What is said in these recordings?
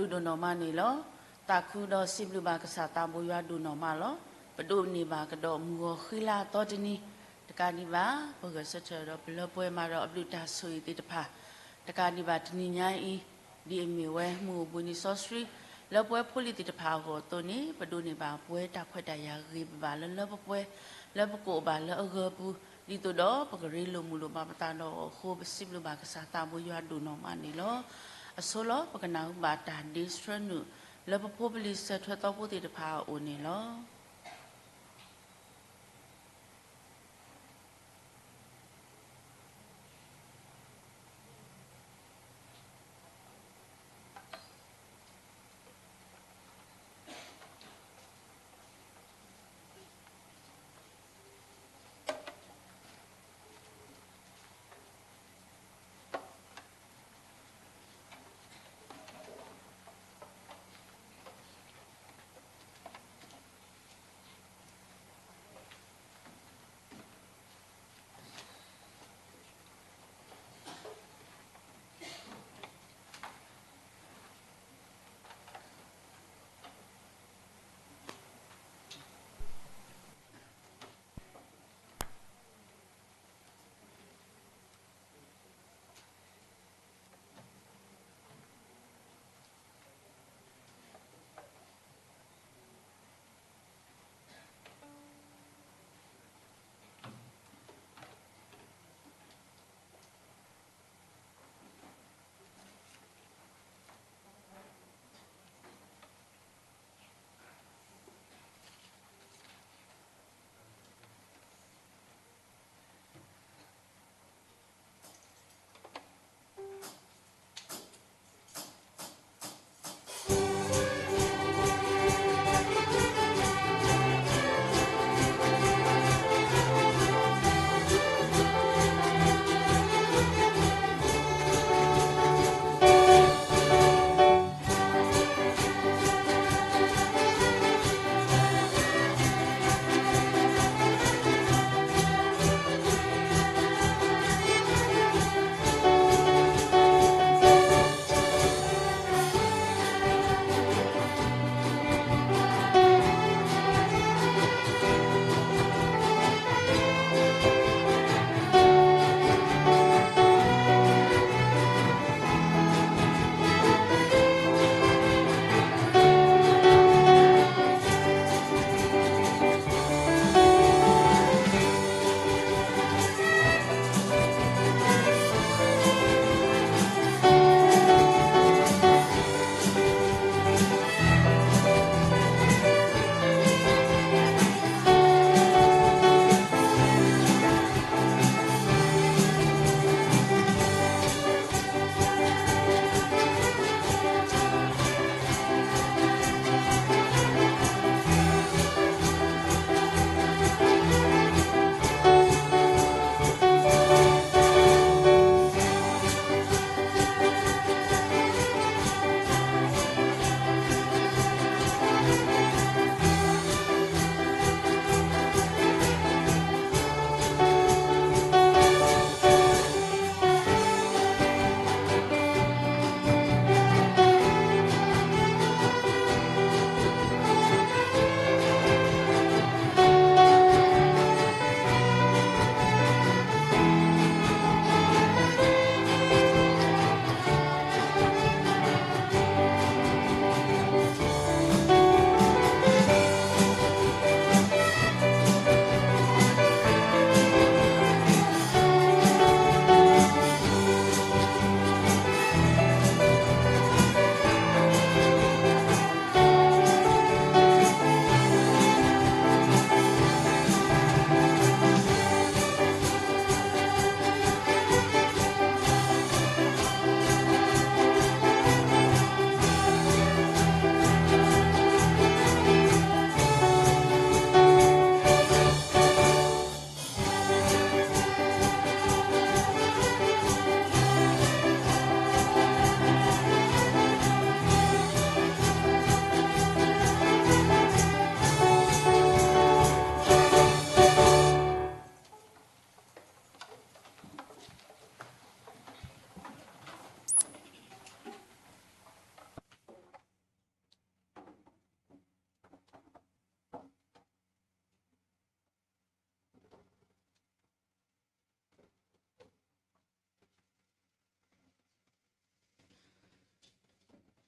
ဒိၣ်ဒိၣ်နီၢ်မးန့ၣ်လီၤ. သးခုဒီးစံးဘျုးဘၣ်ကစၢ်သးဘိယွၤဒိၣ်နီၢ်မးလီၤ. ပဒိးန့ၢ်ဘၣ်ကဒီးမုၢ်ဂီၤဃံလၤအသီတနံၤ, တကးဒံးဘၣ် ပဂဲၤဆၢထၢၣ်ဒီးပလၢပှဲၤမၤဒီးအဘျုးတၢ်ဆိၣ်ဂ့ၤသ့ၣ်တဖၣ်, တကးဒံးဘၣ်တနံၤညါအံၤ, ဒ်အမ့ၢ်ဝဲမုၢ်အိၣ်ဘှံးနံၤစီဆှံ လၢပဝဲဖိလံၤသ့ၣ်တဖၣ်အဂီၢ်အသိးန့ၣ် ပဒိးန့ၢ်ဘၣ်ပှဲၤတၢ်ခွဲးတၢ်ယာ်ဂ့ၤဘၣ်ဘၣ်လၢလၢပှဲၤပှဲၤ, လၢပကအိၣ်ဘၣ်လၢအဂၢၤပူၤ, ဒ်သိးဒီးပကရ့လိာ်မုာ်လိာ်ဘၣ်ပသးဒီးအီၤအဃိ ပစံးဘျုးဘၣ်ကစၢ်သးဘိယွၤဒိၣ်နီၢ်မးန့ၣ်လီၤ. အဆိလီၤပကနၢ်ဟူဘၣ်တၢ်ဒ့ဆှၢနုာ် လၢပဖိပလံၤစၢၤထွဲသီဖိသ့ၣ်တဖၣ်အအိၣ်န့ၣ်လီၤ.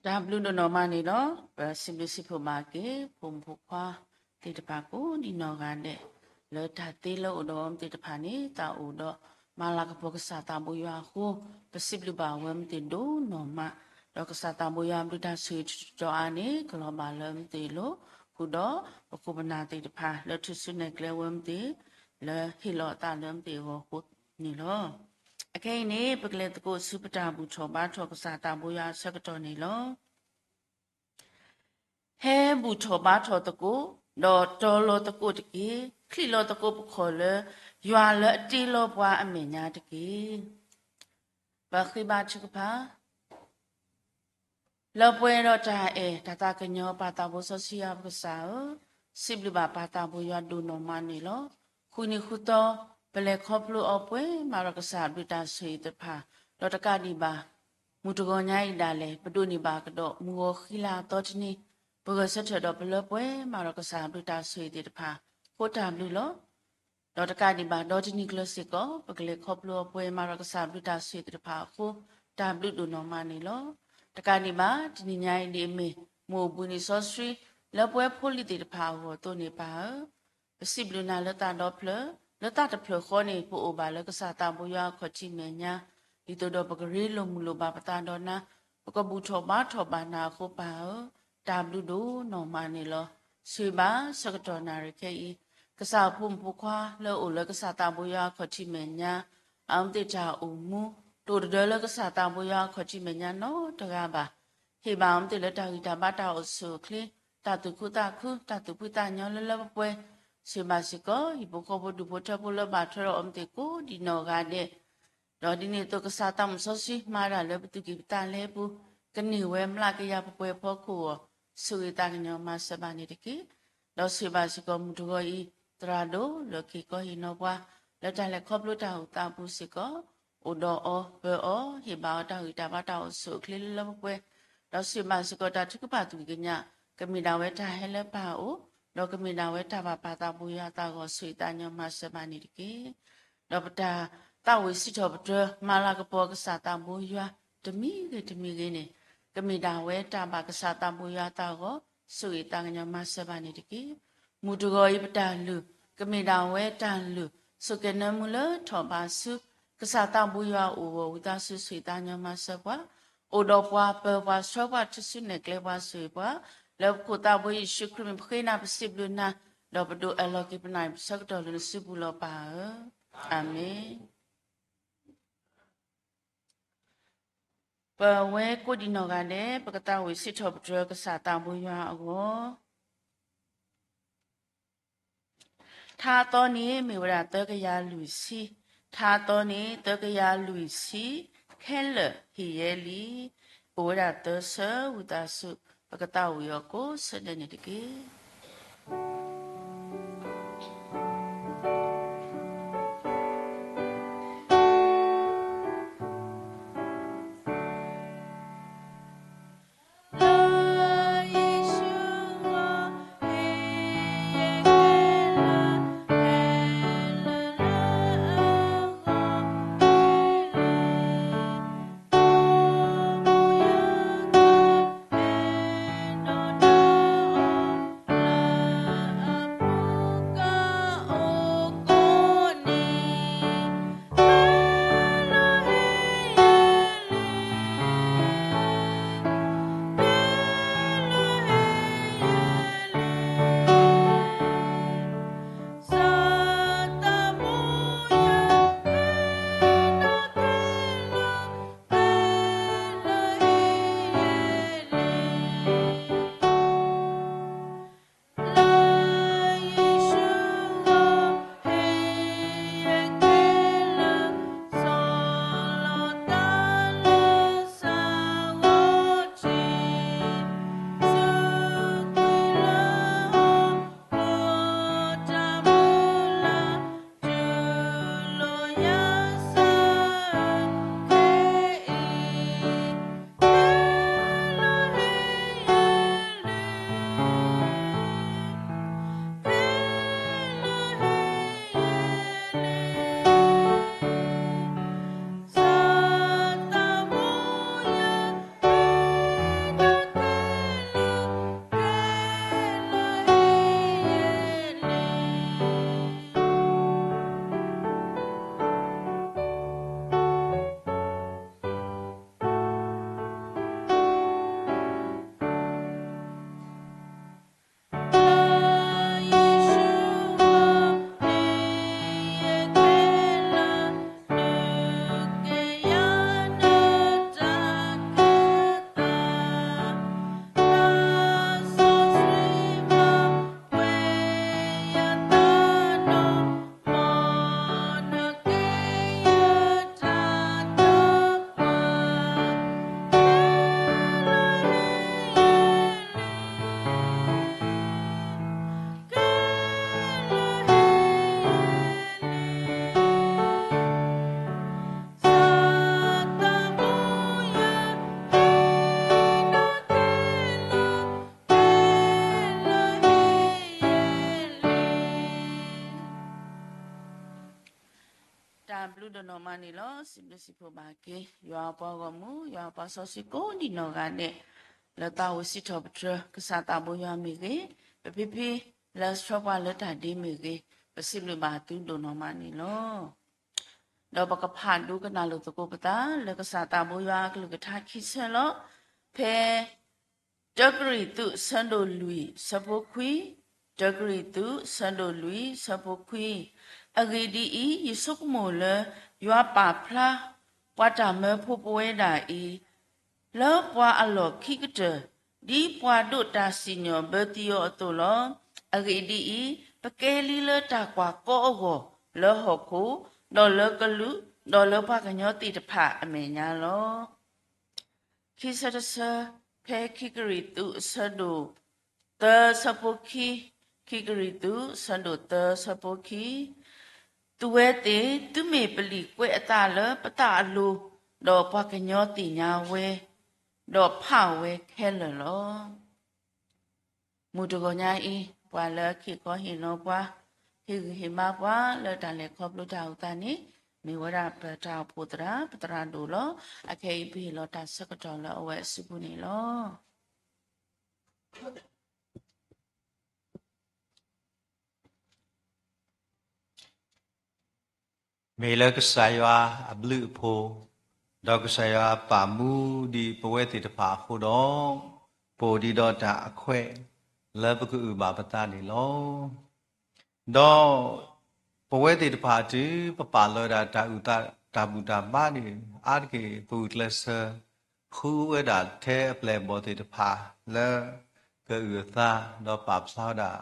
တၢ်ဘျုးဒိၣ်နီၢ်မးန့ၣ်လီၤ. ပစံးဘျုးစံးဖှိၣ်ဘၣ်က့ၤ ဖိမုၣ်ဖိခွါသ့ၣ်တဖၣ်ကိးဒံးနီၢ်ဂၤဒဲး လၢတၢ်သ့လၢအိၣ်ဒီးအီၤသ့ၣ်တဖၣ်န့ၣ် သးအိၣ်ဒီး မၤလၤကပီၤကစၢ်သးဘိယွၤအဃိ ပစံးဘျုးဘၣ်ဝဲမ့ၢ်သ့ၣ်ဒိၣ်နီၢ်မး, ဒီးကစၢ်သးဘိယွၤအဘျုးတၢ်ဆိၣ်ဂ့ၤတတီၤအါန့ၣ် ကလီၤဘၣ်လၢမ့ၢ်သ့ၣ်လိၤ, ဃုာ်ဒီးပခိၣ်ပနၢ်သ့ၣ်တဖၣ် လၢထူၣ်စုနဲၣ်ကျဲဝဲမ့ၢ်သ့ၣ် လၢဟ့ၣ်လီၤအသးလၢမ့ၢ်သ့ၣ်အဂီၢ်အဃိန့ၣ်လီၤ. အခဲအံၤန့ၣ် ပကလဲၤသကိးဆူပတၢ်ဘူၣ်ထီၣ်ဘါထီၣ်ကစၢ်သးဘိယွၤအဆၢကတီၢ်န့ၣ်လီၤ. ဟဲဘူၣ်ထီၣ်ဘါထီၣ်သကိး, ဒီးတီၤလီၤသကိးတက့ၢ်. ချံးလီၤသကိးပခီၣ်လၢ ယွၤလၢအတ့လီၤပှၤအမဲာ်ညါတက့ၢ်. ပဃ့ဘါထုကဖၣ်. လၢပှဲၤဒီးတၢ်အဲၣ်တၢ်သးကညီၤ ပၢ်သးဘိစီဆှံယွၤပကစၢ်ဧၢ, စံးဘျုးဘၣ်ပၢ်သးဘိယွၤဒိၣ်နီၢ်မးန့ၣ်လီၤ. ဃုနံၤဃုသီ ပလဲၤခီဖျိအီၤပှဲၤမးဒီးကစၢ်အဘျုးတၢ်ဆိၣ်ဂ့ၤသ့ၣ်တဖၣ်, ဒီးတကးဒံးဘၣ် မုၢ်တဂီၤညါအံၤဒၣ်လဲာ် ပဒိးန့ၢ်ဘၣ်ကဒီး မုၢ်ဂီၤဃံလၤအသီတနံၤ, ပဂဲၤဆၢထၢၣ်ဒီးပလၢပှဲၤမးဒီးကစၢ်အဘျုးတၢ်ဆိၣ်ဂ့ၤသ့ၣ်တဖၣ် အဃိတၢ်ဘျုးလီၤ. ဒီးတကးဒံးဘၣ် ဒီတနံၤကျၢၤစ့ၢ်ကီး ပကလဲၤခီဖျိအီၤပှဲၤမးဒီးကစၢ်အဘျုးတၢ်ဆိၣ်ဂ့ၤသ့ၣ်တဖၣ်အဃိ တၢ်ဘျုးဒိၣ်နီၢ်မးန့ၣ်လီၤ. တကးဒံးဘၣ် တနံၤညါအံၤဒ်အမ့ၢ် မုၢ်အိၣ်ဘှံးနံၤစီဆှံ လၢပဝဲဖိလံၤသ့ၣ်တဖၣ်အဂီၢ်အသိးန့ၣ် ပၢ်ဧၢ, ပစံးဘျုးနၤလၢသးဒီဖျၢၣ်, လၢသးတဖျၢၣ်ဃီန့ၣ် ပအိၣ်ဘၣ်လၢကစၢ်သးဘိယွၤအခီၣ်ထံးမဲာ်ညါ, ဒ်သိးဒီးပကရ့လိာ်မုာ်လိာ်ဘၣ်ပသးဒီးနၤ, ပကဘူၣ်ထီၣ်ဘါထီၣ်ဘၣ်နၤအဃိပၢ်ဧၢ, တၢ်ဘျုးဒိၣ်နီၢ်မးန့ၣ်လီၤ. ဆိၣ်ဂ့ၤဘၣ်ဆၢကတီၢ်နၣ်ရံၣ်ခဲအံၤ ကစၢ်အဖိမုၣ်ဖိခွါလၢအအိၣ်လၢကစၢ်သးဘိယွၤအခီၣ်ထံးမဲာ်ညါ အဝဲသ့ၣ်တၢ်အိၣ်မူ တအိၣ်တဒၢလၢကစၢ်သးဘိယွၤအခီၣ်ထံးမဲာ်ညါနီတဂၤဘၣ်. ဟ့ၣ်ဘၣ်အဝဲသ့ၣ်လၢတၢ်ဂံၢ်တၢ်ဘါတၢ်အိၣ်ဆူၣ်အိၣ်ချ့, တၢ်သူၣ်ခုသးခု, တၢ်သူၣ်ဖှံသးညီလၢလၢပှဲၤပှဲၤ, ဆိၣ်ဂ့ၤဘၣ်စ့ၢ်ကီး ဟံၣ်ဖိဃီဖိဒူၣ်ဖိထၢဖိလၢဘၣ်ထွဲဒီးအဝဲသ့ၣ်ကိးဒံးနီၢ်ဂၤဒဲး ဒီးဒ်န့ၣ်အသိးကစၢ်သးစီဆှံမၤတၢ်လၢပသူၣ်ကံၢ်ပသးလဲအပူၤ, ကန့ၢ်ဝဲမျးကယၤပှဲၤပှဲၤဖီခိၣ်အဂီၢ်, ဆိၣ်ဂ့ၤသးကညီၤမၤစၢၤဘၣ်န့ၣ်တက့ၢ်. ဒီးဆိၣ်ဂ့ၤဘၣ်စ့ၢ်ကီးမုၢ်တဂီၤအံၤ သရၣ်ဒိၣ်လၢက့ၤကီဟ့ၣ်နီၤပှၤ လၢတၢ်လဲၤခီဖျိတၢ်အိၣ်သးအပူၤစ့ၢ်ကီး, အိၣ်ဒီးအီၤပၢၤအီၤ ဟ့ၣ်ဘၣ်အီၤတၢ်ဂံၢ်တၢ်ဘါတၢ်အိၣ်ဆူၣ်အိၣ်ချ့လၢလၢပှဲၤပှဲၤ, ဒီးဆိၣ်ဂ့ၤဘၣ်စ့ၢ်ကီးတၢ်ထုကဖၣ်သူၣ်ကံၢ်ကညး ကမ့ၢ်ဒၣ်ဝဲတၢ်ဟဲလၢပၢ်အအိၣ်, ဒီးကမ့ၢ်ဒၣ်ဝဲတၢ်ဘၣ်ပၢ်သးဘိယွၤအသးအဂီၢ် ဆိၣ်ဂ့ၤသးကညီၤမၤစၢၤဘၣ်န့ၣ်တက့ၢ်. ဒီးပတၢ်သးဝံၣ်စံးထီၣ်ပတြၢၤ မၤလၤကပီၤကစၢ်သးဘိယွၤ တမံၤဂ့ၤတမံၤဂ့ၤန့ၣ် ကမ့ၢ်ဒၣ်ဝဲတၢ်ဘၣ်ကစၢ်သးဘိယွၤအသးအဂီၢ် ဆိၣ်ဂ့ၤသးကညီၤမၤစၢၤဘၣ်န့ၣ်တက့ၢ်. မုၢ်တဂီၤအံၤပတၢ်လုၢ် ကမ့ၢ်ဒၣ်ဝဲတၢ်လုၢ် ဆိၣ်ကဲၤနၢမူလၢထီၣ်ဘးဆူ ကစၢ်သးဘိယွၤအအိၣ်အဂီၢ် ဝံသးစူၤဆိၣ်ဂ့ၤသးကညီၤမၤစၢၤပှၤ, အိၣ်ဒီးပှၤ ပၢၤပှၤဆှၢပှၤ ထူၣ်စုနဲၣ်ကျဲပှၤ ဆိၣ်ဂ့ၤပှၤ, လၢပခိၣ်သးဘိယ့ၣ်ၡူးခရံာ်မံၤ ပဃ့နၤပစံးဘျုးနၤ, ဒီးပဒိးအၢၣ်လီၤက့ၤပနၢ်အံၤပဆၢကတီၢ်လၢနစုပူၤလီၤပၢ်ဧၢ, အၤမ့ၣ်. ပဝဲကိးဒံးနီၢ်ဂၤဒဲး ပကသးဝံၣ်စံးထီၣ်ပတြၢၤကစၢ်သးဘိယွၤအဂီၢ်. ထါအသီန့ၣ်မ့ၢ်ဝဲဒၣ်သၢကယၤလွံၢ်ဆံ, ထါအသီန့ၣ်သၢကယၤလွံၢ်ဆံ, ခဲလၢာ်ဟ့ၣ်ယဲလံ, အိၣ်ဝဲဒၣ်သၢဆၢ ဝံသးစူၤ ပကသးဝံၣ်အီၤကိးဆၢဒဲးန့ၣ်တက့ၢ်. ဘျုးဒိၣ်နီၢ်မးန့ၣ်လီၤ. စံးဘျုးစံးဖှိၣ်ဘၣ်က့ၤ ယွၤအပှၤဂီၢ်မုၢ် ယွၤအပှၤစီဆှံကိးဒံးနီၢ်ဂၤဒဲး လၢသးအိၣ်စံးထီၣ်ပတြၢၤ ကစၢ်သးဘိယွၤမ့ၢ်ဂ့ၤ, ပဖံဖံ လၢဆှၢပှၤလၢတၢ်ဒ့မ့ၢ်ဂ့ၤ, ပစံးဘျုးဘၣ်သုဒိၣ်နီၢ်မးန့ၣ်လီၤ. ဒီးပကဖးဒိကနၣ်လိာ်သကိးပသး လၢကစၢ်သးဘိယွၤအကလုၢ်ကထါခံဆၢလီၤ. ဖဲ တၢကရံၣ်သူး အဆၢဒိၣ်လွံၢ် အဆၢဖိခွံ, တၢကရံၣ်သူး အဆၢဒိၣ်လွံၢ် အဆၢဖိခွံ, အဂ့ၢ်ဒ်အံၤ, ယဆိကမိၣ်လၢ ယွၤပာ်ဖျါ ပှၤတၢ်မၢဖိပဝဲဒၣ်အံၤ လၢပှၤအလီၢ်ခံကတၢၢ်, ဒ်ပှၤဒိးတၢ်စံၣ်ညီၣ်ဘၢသံအီၤအသိးလီၤ. အဂ့ၢ်ဒ်အံၤ, ပကဲလံလၢတၢ်ကွၢ်ကီအဂီၢ် လၢဟီၣ်ခိၣ်, ဒီးလၢကလူး, ဒီးလၢပှၤကညီသ့ၣ်တဖၣ်အမဲာ်ညါလီၤ. ခံဆၢတဆၢ, ဖဲခံကရံၣ်သူး အဆၢဒိၣ်သၢ အဆၢဖိခံ, ခံကရံၣ်သူး အဆၢဒိၣ်သၢ အဆၢဖိခံ, သုဝဲသ့ၣ် သုမ့ၢ်ပလံာ်ကွဲးအသးလၢပသးအလိၤ, ဒီးပှၤကညီသ့ၣ်ညါဝဲ, ဒီးဖးဝဲခဲလၢာ်လီၤ. မုၢ်တဂီၤညါအံၤ ပှၤလၢအဟ့ၣ်ခီဟ့ၣ်နီၤပှၤ, ဟ့ၣ်ဂံၢ်ဟ့ၣ်ဘါပှၤ လၢတၢ်လဲၤခီဖျိတၢ်အိၣ်သးန့ၣ် မ့ၢ်ဝဲဒၣ်ပတၢ်အိၣ်ဖှိၣ်သရၣ် ပသရၣ်ဒိၣ်လီၤ. အခဲအံၤပဟ့ၣ်လီၤတၢ်ဆၢကတီၢ်လၢအဝဲအစုပူၤန့ၣ်လီၤ. မ့ၢ်လၢကစၢ်ယွၤအဘျုးအဖှိၣ်, ဒီးကစၢ်ယွၤအပာ်မူဒံးပဝဲသ့ၣ်တဖၣ်အဃိဒီး, ပအိၣ်ဒံးဒီးတၢ်အခွဲးလၢပကအုၣ်ဘၣ်ပသးန့ၣ်လီၤ. ဒီးပဝဲသ့ၣ်တဖၣ်တုၤပပာ်လီၤဝဲဒၣ်တၢ်အုၣ်သးတၢ်ဘူၣ်တၢ်ဘါန့ၣ် အါတက့ၢ်ပဂုာ်ကျဲးစၢး ဃုဝဲဒၣ်ထဲအပျဲၢ်အဘီၣ်သ့ၣ်တဖၣ်လၢ ကအုၣ်အသး ဒီးပာ်ဖျါဝဲဒၣ်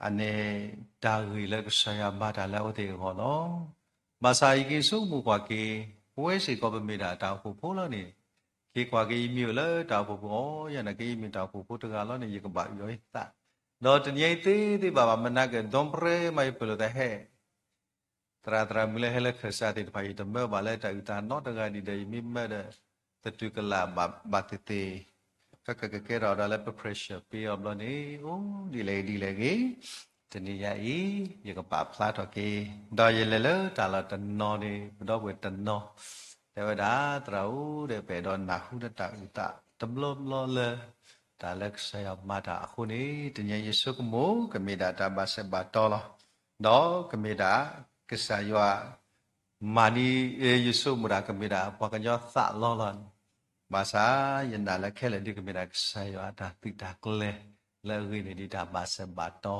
အန့ၣ် တၢ်ဂ့ၢ်လၢကစၢ်ယွၤမၤတၢ်လၢအဝဲသ့ၣ်အဂီၢ်လီၤ. ဘၣ်ဆၣ်ယက့ၤဆိကမိၣ်ကွၢ်က့ၤ ပဝဲစ့ၢ်ကီးပမ့ၢ်ဒၣ်တၢ်အိၣ်ဖှိၣ်ဖိလီၤန့ၣ်, က့ၤကွၢ်က့ၤယမ့ၢ်အိၣ်လၢတၢ်အိၣ်ဖှိၣ်ဖိအီၤ ယနာ်က့ယမ့ၢ်တၢ်အိၣ်ဖှိၣ်ဖိတဂၤလီၤန့ၣ် ယကဘၣ်အုၣ်အီၤယသး, ဒီးတနံၤအံၤသ့သ့ဘၣ်ဘၣ် မနၤက့ၤ ဒီပြဲမးယပၢၢ်လိာ်သးဟဲ သရၣ်သရၣ်မုၣ်လၢဟဲလၢခၢၣ်စးသ့ၣ်တဖၣ် ယတမၢဘၣ်လၢတၢ်အုၣ်သးနီတဂၤဒံးဒီး ယမ့ၢ်မၢဒီး သတူၢ်ကလာ်ဘၣ်သ့ၣ်သ့ၣ်, ကကကကဲထီၣ်ဒီးလၢပ pressure ပ့ၤအီၤဘျီန့ၣ် အိၣ်ဒ်လဲၣ်ဂ့ၤဒ်လဲၣ်ဂ့ၤ, တနံၤညါအံၤ ယကပာ်ဖျါထီၣ်က့ၤ, ဒီးယလဲၤလၢတၢ်လီၢ်တနီၤန့ၣ် ပဒီပုၢ်ဝဲၢ်တနီၤ တဲဝဲဒၣ် သရၣ်ဧၢ ဒီးပအဲၣ်ဒိးနၢ်ဟူဒီးတၢ်အုၣ်သးတဘျီဘျီလၢ တၢ်လၢကစၢ်ယွၤမၤတၢ်အဃိန့ၣ် တနံၤအံၤယဆိကမိၣ် ကမ့ၢ်ဒၣ်တၢ်ဘၣ်စဲးဘၣ်တီလီၤ. ဒီးကမ့ၢ်ဒၣ်ကစၢ်ယွၤ မၤန့ၢ်ယဆိကမိၣ်ဒၣ် ကမ့ၢ်ဒၣ်ပှၤကညီသးလီလီၤန့ၣ်, ဘၣ်ဆၣ်ယနာ်လၢခဲလၢာ်ဒ်ကမ့ၢ်ဒၣ်ကစၢ်ယွၤအတၢ်သုးတၢ်ကျဲၤ လၢအဂ့ၢ်န့ၣ်ဒ်တၢ်ဘၣ်စဲးဘၣ်တီ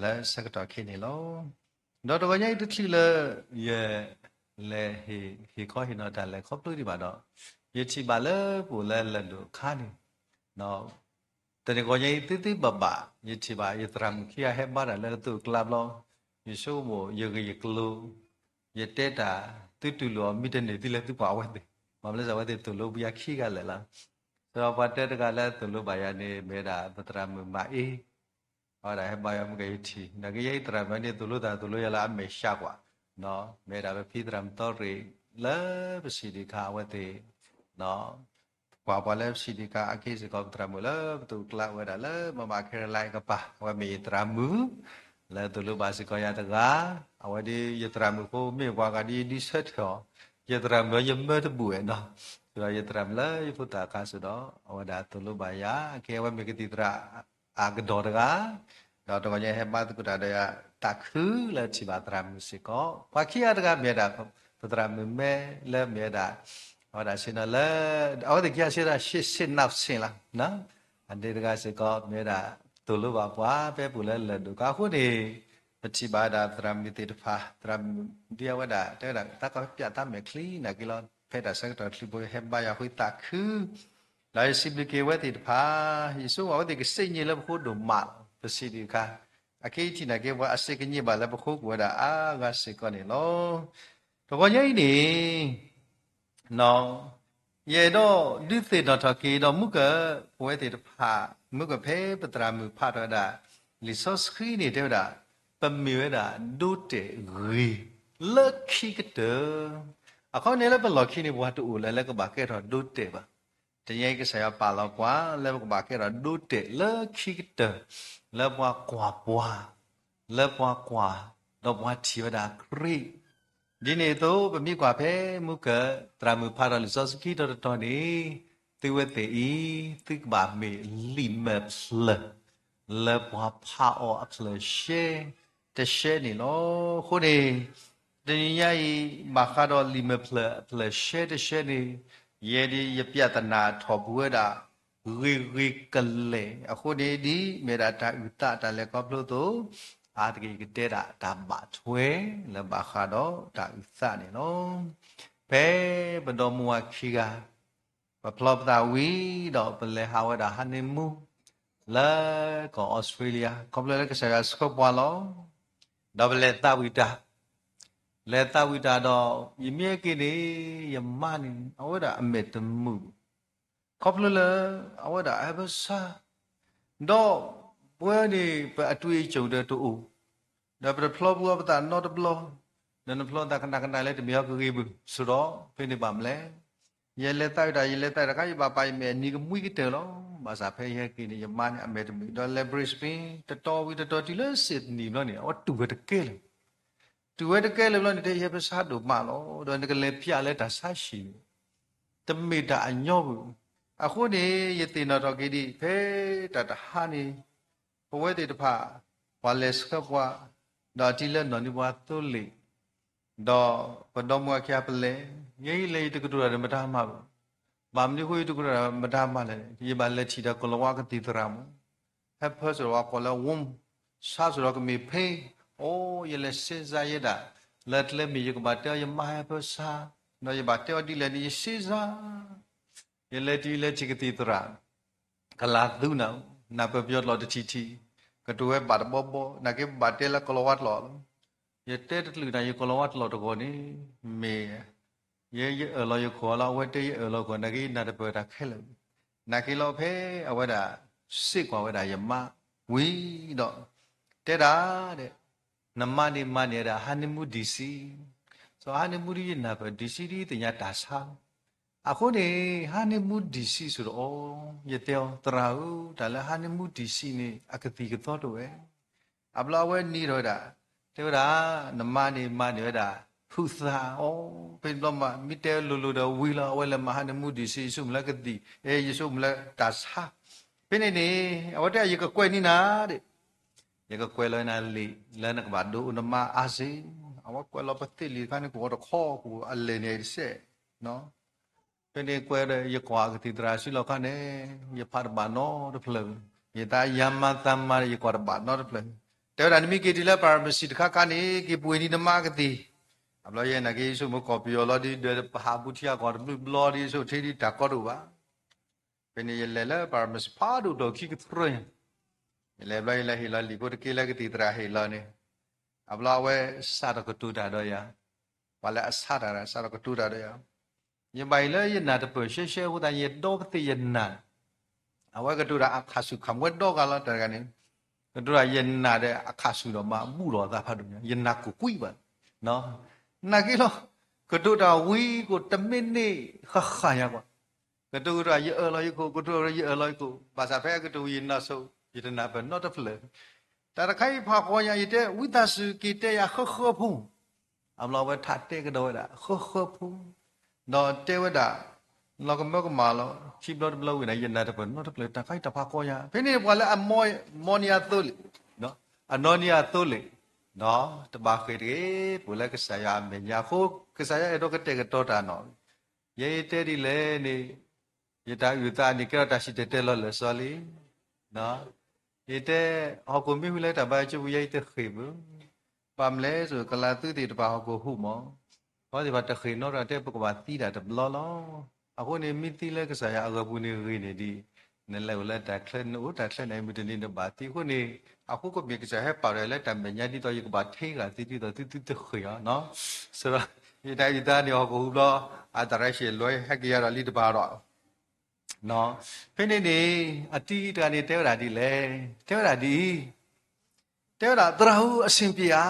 လၢဆၢကတီၢ်ခဲအံၤန့ၣ်လီၤ. ဒီးတဂီၤညါအံၤတချုးလၢ ယ လဲၤဟ့ၣ်ခီဟ့ၣ်နီၤတၢ်လဲၤခီဖျိဒံးဘၣ်ဒီး, ယထံၣ်ဘၣ်လၢပအိၣ်လၢလၢၢ်ဒိၣ်အခါန့ၣ် တနံၤဂီၤညါအံၤသ့သ့ဘၣ်ဘၣ် ယထံၣ်ဘၣ် ယသရၣ်မုၣ်ခံဂၤဟဲဘါတၢ်လၢအသိးအကျါဘျီ, ယဆိကမိၣ် ယဂ့ၢ်ယကျိၤ, ယတဲတၢ် သုတူၢ်လိာ်အီၤ မ့ၢ်တန့ၢ်သုလဲၤသုပှၤအဝဲသ့ၣ်, ဘၣ်မနုၤလဲၣ် အဝဲသ့ၣ်သိၣ်လိပယၤခံဂၤလၢာ်လီၤ. ဒီးပှၤတဲတဂၤလၢသိၣ်လိဘၣ်ယၤန့ၣ် မ့ၢ်ဝဲဒၣ်ပသရၣ်မုၣ်မၤအ့ အဝဲဒၣ်ဟဲဘါယွၤမုၢ်ကယထံၣ် နာ်က့ယဲအံၤသရၣ်မုၣ်န့ၣ် သိၣ်လိတၢ်သိၣ်လိယၤလၢအမဲာ်ဆှးကွၢ်, မ့ၢ်ဝဲဒၣ်ပဖံသရၣ်မုၣ်သီရ့ၣ် လၢပစံးဒံးခါအဝဲသ့ၣ် ကွၢ်ပှၤလၢပစံးဒံးခါအက့ၢ်စ့ၢ်ကီး ပသရၣ်မုၣ်လၢပသိးကျါဝဲဒၣ်လၢ မမ ခဲရလဲ အကပၤ အဝဲမ့ၢ်ယသရၣ်မုၣ် လၢသိၣ်လိဘၣ်စ့ၢ်ကီးယၤတဂၤ, အဝဲဒ်ယသရၣ်မုၣ်ဖိမ့ၢ်ပှၤဂၤဒ်ဒုးဆၢထၢၣ်အီၤ, ယသရၣ်မုၣ်အီၤယမၢတဘူၣ်ဝဲနီၤ, ဒီးယသရၣ်မုၣ်လၢယဖိသၣ်အခါစ့ၢ်ဒီး အဝဲဒၣ်သိၣ်လိဘၣ်ယၤ အကဲအဝဲမ့ၢ်ကသံၣ်သရၣ် အကဒီးတဂၤ, ဒီးတဂီၤညါဟဲဘါသကိးတၢ်ဒီးယၤ သးခုလၢထံၣ်ဘၣ်သရၣ်မုၣ်စ့ၢ်ကီး, ပှၤခံဂၤတဂၤမ့ၢ်ဝဲဒၣ် ပသရၣ်မုၣ်မဲလၢမ့ၢ်ဝဲဒၣ် အဝဲဒၣ်ဆ့ၣ်နီၤလၢ အဝဲသ့ၣ်ခံဂၤဆ့ဒၣ် ရှေ့ဆင့်နောက်ဆင့်လီၤ, အဒ့တဂၤစ့ၢ်ကီး မ့ၢ်ဝဲဒၣ် သိၣ်လိဘၣ်ပှၤဖဲပအိၣ်လၢလၢၢ်ဒိၣ်အခါအဃိန့ၣ်, ပထံၣ်ဘၣ်ဝဲဒၣ်သရၣ်မုၣ်သ့ၣ်တဖၣ် သရၣ်မုၣ်ဒ်အဝဲဒၣ် တဲဝဲဒၣ် တၢ်ကီပၠးတၢ်မဲာ်ချံနာ်က့လီၤ, ဖဲတၢ်ဆၢကတီၢ်ချုးဖိဟဲဘါယၤဃုသးခု ဒီးယစံးဘျုးက့ၤအဝဲသ့ၣ်တဖၣ်, ယဆိကမိၣ်အဝဲသ့ၣ်ကစံၣ်ညီၣ်လၢပဃိဒိၣ်မးလီၤ, ပစံးဒံးအခါ, အခဲအံၤထံၣ်နာ်က့ပှၤအစ့ၢ်ကညိၣ်ဘၣ်လၢပဃိကွံာ်ဝဲဒၣ်အါဂၤစ့ၢ်ကီးန့ၣ်လီၤ. တဂီၤညါအံၤန့ၣ် ယအဲၣ်ဒိးဒုးသ့ၣ်နီၣ်ထီၣ်က့ၤဒီးမုၢ်က ပဝဲသ့ၣ်တဖၣ် မုၢ်ကဖဲပသရၣ်မုၣ်ဖးထီၣ်ဝဲဒၣ် လံာ်စီဆှံန့ၣ်တဲဝဲဒၣ် ပမ့ၢ်ဝဲဒၣ်ဒိတဲာ်ဂ့ၤလၢခံကတၢၢ်, အခီပညီလၢပလီၢ်ခံန့ၣ် ပှၤတအိၣ်လၢၤလၢကဘၣ်ကဲထီၣ်ဒိတဲာ်ဘၣ်. တနံၤအံၤကစၢ်ယွၤပာ်လီၤပှၤလၢပကဘၣ်ကဲထီၣ်ဒိတဲာ်လၢခံကတၢၢ်, လၢပှၤကွၢ်ပှၤ, လၢပှၤကွၢ်, ဒီးပှၤထံၣ်ဝဲဒၣ်ခရံာ် ဒ်န့ၣ်အသိး ပမ့ၢ်ကွၢ်ဖဲမုၢ်ကၢၢ်သရၣ်မုၣ်ဖးထီၣ်လံာ်စီဆှံခံတီၤတတီၤန့ၣ်, သုဝဲသ့ၣ်အံၤ သုကဘၣ်မ့ၢ်လံာ်မဲာ်ဖျၢၣ် လၢပှၤဖးအီၤအဖျၢၣ်ရှဲတရှဲန့ၣ်လီၤ. အဃိန့ၣ် တနံၤညါအံၤ ဘၣ်ဃးဒီးလံာ်မဲာ်ဖျၢၣ်အဖျၢၣ်ရှဲတရှဲန့ၣ်, ယဲဒၣ်ယပြဿနာထီၣ်ပဝဲဒၣ် ဂ့ၤဂ့ၤကလဲာ်အဃိန့ၣ် ဒ်မ့ၢ်ဒၣ်တၢ်အုၣ်သးတၢ်လဲၤခီဖျိအသိး, အါတက့ၢ်ယကတဲဒၣ်တၢ်ဘၣ်ထွဲ လၢဘၣ်ဃးဒီးတၢ်အုၣ်သးန့ၣ်လီၤ. ဖဲပဒီမါဝၤခံဂၤ ပဖျီပသးဝံၤဒီး ပလဲၤဟးဝဲဒၣ်ဟါန့မူ လၢကီၢ်အီစထြ့လယါ ခီဖျိလၢကစၢ်ယွၤဆှၢပှၤလီၤ. ဒီးပလဲၤသးဝံၣ်တၢ်, လဲၤသးဝံၣ်တၢ်ဒီး ယမ့ၢ်ဟဲက့ၤန့ၣ် ယမါန့ၣ် အဝဲဒၣ်အမဲာ်တမုာ် ခီဖျိလၢ အဝဲဒၣ်အဟၢဖၢဆါ, ဒီးပဝဲန့ၣ် ပအတွေ့အကြုံဒီးတအိၣ်, ဒီးပတဖျီဘူးအီၤပသးနီတဘျီ, ဒီးနဖျီသးကနၣ်ကနၣ်လၢတမ့ၢ်အီၤကဂ့ၤဘၣ်, ဆိဒီးဖဲန့ၣ်ဘၣ်မလဲၣ်. ယလဲၤသးဝံၣ်တၢ် ယလဲၤသးဝံၣ်တၢ်ခါ ယဘၣ်ပာ်ယမဲာ်နံၤကမှံကတၢၢ်လီၤ. ဘၣ်ဆၣ်ဖဲယဟဲက့ၤန့ၣ် ယမါန့ၣ် အမဲာ်တမုာ် ဒီးလဲၤ Brisbane တတီၤဝံၤတတီၤတုၤလၢ Sydney ဘျီန့ၣ် အဝဲတူၢ်ဝဲတကဲလၢၤ တူၢ်ဝဲတကဲလၢၤဘျီန့ၣ် တဲယဟၢဖၢဆါဒိၣ်မးလီၤ. ဒီးနကလဲၤပျးလၢတၢ်ဆါဟံၣ်န့ၣ် တမ့ၢ်တၢ်အညီဘၣ်. အဃိန့ၣ် ယသ့ၣ်နီၣ်ထီၣ်က့ၤဒံး ဖဲတၢ်တဟါန့ၣ် ပဝဲသ့ၣ်တဖၣ် ပှၤလဲၤဆှၢပှၤ, ဒီးအတံၤလၢနီၢ်နံၤပှၤသိလ့ၣ်, ဒီးပဒီမါဝၤခံဂၤပလဲၤ, ယဲယလဲၤယတကတိၤတၢ်ဒီးမတၤမၤဘၣ်. ဘၣ်မနုၤအဃိယတကတိၤတၢ်မတၤမၤလဲၣ်, ယဘၣ်လဲၤထံၣ်ဒီးကီၤလၤဝါကသံၣ်သရၣ်မး ဟၢဖၢစ့ၢ်ကီးပှၤကိးလၢ ဝူ, ဆါစ့ၢ်ကီးကမ့ၢ်ဖဲ, အိ ယလဲၤစ့စါယဲဒၣ် လၢကျဲမ့ၢ်ယကဘၣ်တဲအီၤယမါဟၢဖၢဆါ, ဒီးယဘၣ်တဲအီၤဒ်လဲၣ်န့ၣ် ယစ့စါ, ယလဲၤတုၤယလဲၤထံၣ်ကသံၣ်သရၣ်, ကလၤသူနၤ, နၢ်ပၢၢ်ပယီၤတလီၢ်တထံၣ်ထံၣ်, ကတိၤဝဲဘၣ်တဘီဘီ, နာ်က့ဘၣ်တဲလၢကီၤလၤဝါတလီၢ်လီၤ. ယတဲတချုးနၤ ယကီၤလၤဝါတလီၢ်တဂီၢ်န့ၣ် မ့ၢ် ယဲယအၢၣ်လီၤယခိၣ်လီၤ, အဝဲတဲယအၢၣ်လီၤယခိၣ်, နာ်က့ယနၢ်တပၢၢ်တၢ်ခဲလၢာ်, နာ်က့လီၤဖဲအဝဲဒၣ် စ့ၢ်ကီးဝဲဒၣ်ယမါဝံၤဒီး တဲဒၣ်ဒဲး, နမါန့ၣ်မၤန့ၢ်ဝဲဒၣ် honeymoon DC, စီၤ honeymoon ဒ်ယနၢ်ပၢၢ် DC ဒ်သ့ၣ်ညါတၢ်ဆါလီၤ. အဃိန့ၣ် honeymoon DC ဆိဒီးအီၤ, ယတဲအီၤ သရၣ်ဧၢ, တၢ်လၢ honeymoon DC န့ၣ် အကသံၣ်ကသီတအိၣ်ဝဲ အဘျီအဝဲနံၤထီၣ်ဝဲဒၣ်, တဲဝဲဒၣ်, နမါန့ၣ်မၤန့ၢ်ဝဲဒၣ် ဟုသးအီၤ, ဖဲန့ၣ်ဘျီမး မ့ၢ်တဲလိၤလိၤဒီးဝံၤလီၤ, အဝဲလဲၤမၤ honeymoon DC ယဆိကမိၣ်လၢကသံၣ်, အဲ ယဆိကမိၣ်လၢတၢ်ဆါ, ဖဲန့ၣ်န့ၣ် အဝဲတဲယကကွဲးန့ၢ်နၤဒဲး, ယကကွဲးလီၤနၤလံာ် လၢနကဘၣ်ဒိးအိၣ်နမါအါစ့ၢ်, အဝဲကွဲးလီၤပသ့ၣ်လံာ်တခါန့ၣ် ကအိၣ်တခီ ကအိၣ်အလဲၢ်န့ၣ်တစဲး ဖဲန့ၣ်ကွဲးဒီးယကွၢ်ကသံၣ်သရၣ်စုလီၢ်ခါန့ၣ် ယဖးတဘၣ်နီတဖျၢၣ်, ယသးယၤမၤသးမၤဒီးယကွၢ်တဘၣ်နီတဖျၢၣ်, တဲဝဲဒၣ်နမ့ၢ်က့ၤတုၤလၢ pharmacy တခါခါန့ၣ် က့ၤပှ့ၤန့ၢ်နမါကသံၣ်, အဘျီယဲနာ်က့ယဆိကမိၣ်ကီၢ်ပယီၤလီၤဒ်ဒီးပဟးဘူးထံအကီၢ်တဘျုးဘျီဒ်ဆိကမိၣ်ထဲဒ်တၢ်ကီတအိၣ်ဘၣ် ဖဲန့ၣ်ယလဲၤလၢ pharmacy ဖးဒိၣ်ဒီးခံကတြၢၢ်ညါ, ယလဲၤဘျီယလဲၤဟ့ၣ်လီၤလံာ်ဖိတက့ၢ်လၢကသံၣ်သရၣ်ဟ့ၣ်လီၤန့ၣ်, အဘျီအဝဲစးထီၣ်ကတိၤတၢ်ဒီးယၤ, ပှၤလၢအဆါတၢ်ဒီး စးထီၣ်ကတိၤတၢ်ဒီးယၤ, ယဘၣ်အံၤလၢယနၢ်တပၢၢ်ရှဲရှဲအဃိသတး ယဒီပသ့ၣ်ယနၢ် အဝဲကတိၤတၢ်အခးဆူၣ်ခးမးဝဲဒီဂၤလီၤ တဂၤန့ၣ်, ကတိၤတၢ်ယနၢ်ဒီးအခးဆူၣ်ဒီးမးဘူၣ်ထီၣ်အသးဖးဒိၣ်ညါ ယနၢ်ကူၣ်ကွံာ်ဘၣ်, နာ်က့လီၤ, ကတိၤတၢ်ဝံၤကိးတမ့ၢ်န့ၣ်ဃၣ်ဃၣ်ညါကွၢ်, ကတိၤကတိၤယအၢၣ်လီၤယခိၣ် ကတိၤယအၢၣ်လီၤယခိၣ် ဘၣ်ဆၣ်ဖဲအကတိၤဝံၤယနၢ်ဆိ ယတနၢ်ပၢၢ်နီတဖျၢၣ်, တၢ်တခါအံၤဖးဃီညါ ယတဲဝံသးစူၤက့ၤတဲယၤဃၢဃၢဖိ အဘျီဝဲထးတဲကဒီးဝဲဒၣ် ဃၢဃၢဖိ, ဒီးတဲဝဲဒၣ် လီၤကမၢကမၣ်လီၤ ခံဘျီတဘျီဝံၤန့ၣ် ယနၢ်တပၢၢ်နီတဖျၢၣ် တၢ်ခါအံၤတၢ်ဖးဃီညါ ဖဲန့ၣ်ပှၤလၢအမီန့ၢ်အသိလ့ၣ်, အနီၢ်န့ၢ်အသိလ့ၣ်, ဒီးတဘၣ်ဃ့ၢ်တဂ့ၤ ပအိၣ်လၢကစၢ်ယွၤအမဲာ်ညါအဃိ ကစၢ်ယွၤအဲၣ်ဒိးကတဲာ်ကတီၤတၢ်နီၣ်, ယဲယတဲဒ်လဲၣ်န့ၣ်, ယတၢ်အုၣ်သးန့ၣ် ကဲထီၣ်တၢ်စံၣ်တဲၤတဲလီၤလၢာ်စီလံ ယတဲ ဟီၣ်ခိၣ်မ့ၢ်ဟူးလၢတၢ်ဘါကၠိပူၤ ယဲယတဃ့ၢ်ဘၣ်, ဘၣ်မနုၤလဲၣ် ကလၤသူသ့ၣ်တဖၣ်ဟီၣ်ခိၣ်ဟူးမး, ပှၤသ့ၣ်တဖၣ်တဃ့ၢ်နီတဂၤ တဲပကဘၣ်သံတၢ်တဘျီလီၤ. အဃိန့ၣ် မ့ၢ်သံလၢကစၢ်ယွၤအဂီၢ်ပူၤန့ၣ်ဂ့ၤန့ၣ်ဒ်, နလဲၤအိၣ်လၢတၢ်ချၢ နအိၣ်တၢ်ချၢန့ၣ် မုၢ်တနံၤနဘၣ်သံအဃိန့ၣ်, အဃိကမ့ၢ်ကစၢ်ဟဲပာ်ဒီးလၢတၢ်မဲာ်ညါဒ်သိး ယကဘၣ်ထဲဂၤသ့ဒ်သိးသုသုတဃ့ၢ်အီၤ, ဆိဒီး ယတၢ်အုၣ်သးန့ၣ် ဟီၣ်ခိၣ်ဟူးဘျီ အတၢ်ရဲၣ်ရှဲၣ်လွဲဟဲက့ၤယၤဒီးလံတဘၣ်ဒီး ဖဲန့ၣ်န့ၣ် အတံၤတဂၤန့ၣ် တဲဝဲဒၣ်ဒ်လဲၣ်, တဲဝဲဒၣ်ဒ်အံၤ, တဲဝဲဒၣ် သရၣ်ဧၢ အဆင်ပြေဧါ,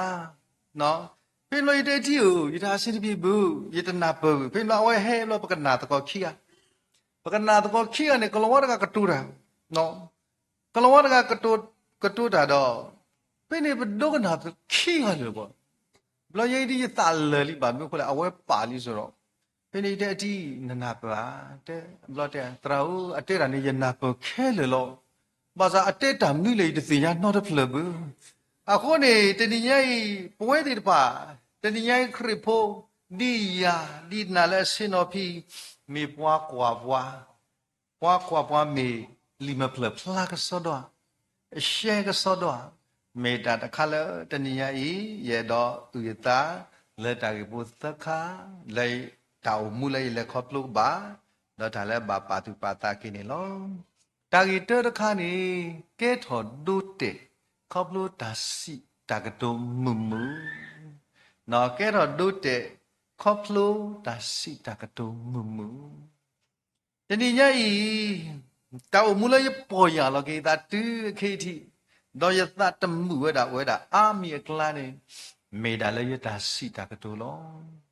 ဖဲန့ၣ်ဘျီယတဲတံၤဧၢ ယတၢ်အဆင်တပြေဘၣ်, ယတနၢ်ပၢၢ်ဘၣ်, ဖဲန့ၣ်ဘျီအဝဲဟဲဘျီ ပကနၣ်သကိးခံဂၤ, ပကနၣ်သကိးခံဂၤန့ၣ် ကီၤလၤဝါတဂၤကတိၤတၢ်, ကီၤလၤဝါတဂၤကတိၤတၢ်ဒီး, ဖဲန့ၣ်ပဒိကနၣ်ခံဂၤလၢာ်ဘၣ် ဘျီယဲဒ်ယသးလၢာ်လံဘၣ်မနုၤအဃိလဲၣ် အဝဲပာ်လံစ့ၢ်ဒီး, ဖဲန့ၣ်ယတဲအတံၢ် နနၢ်ပၢၢ်ဧါ, တဲဘျီတဲ သရၣ်ဧၢ အတဲတၢ်န့ၣ် ယနၢ်ပၢၢ်ခဲလၢာ်လီၤ. ဘၣ်ဆၣ်အတဲတၢ်မနုၤလဲၣ် ယတသ့ၣ်ညါနီတဖျၢၣ်ဘၣ်. အဃိန့ၣ် တနံၤညါအံၤ ပဝဲသ့ၣ်တဖၣ် တနံၤညါအံၤခရံာ်ဖိ ဒ်ယၤ ဒ်နၤလၢအဆ့ၣ်နီၤဖံ မ့ၢ်ပှၤကွၢ်ပှၤ, ပှၤကွၢ်ပှၤမ့ၢ်လံာ်မဲာ်ဖျၢၣ်ဖျါကစီဒီဧါ, ရှဲကစီဒီဧါ, မ့ၢ်တၢ်တခါလၢတနံၤညါအံၤ ယအဲၣ်ဒိးအုၣ်ယသး လၢတၢ်ဂ့ၢ်ဖိသၢခါ လၢတၢ်အိၣ်မူလၢယလဲၤခီဖျိကဘၣ်, ဒီးတၢ်လၢဘၣ်ပာ်သူၣ်ပာ်သးက့ၤန့ၣ်လီၤ. တၢ်ဂ့ၢ်တၢတခါန့ၣ် ကဲထီၣ်ဒိတဲာ် ခီဖျိတၢ်စံးတၢ်ကတိၤမုာ်မုာ်, ကဲထီၣ်ဒိတဲာ် ခီဖျိတၢ်စံးတၢ်ကတိၤမုာ်မုာ်. တနံၤညါအံၤ တၢ်အိၣ်မူလၢယပီၢ်ယၢ်လီၤက့ၤယသးတုၤအခဲအံၤထံး, ဒီးယသးတမုာ်ဝဲဒၣ် အိၣ်ဝဲဒၣ်အါမံၤအကျါန့ၣ် မ့ၢ်ဒၣ်လၢယတၢ်စံးတၢ်ကတိၤလီၤ.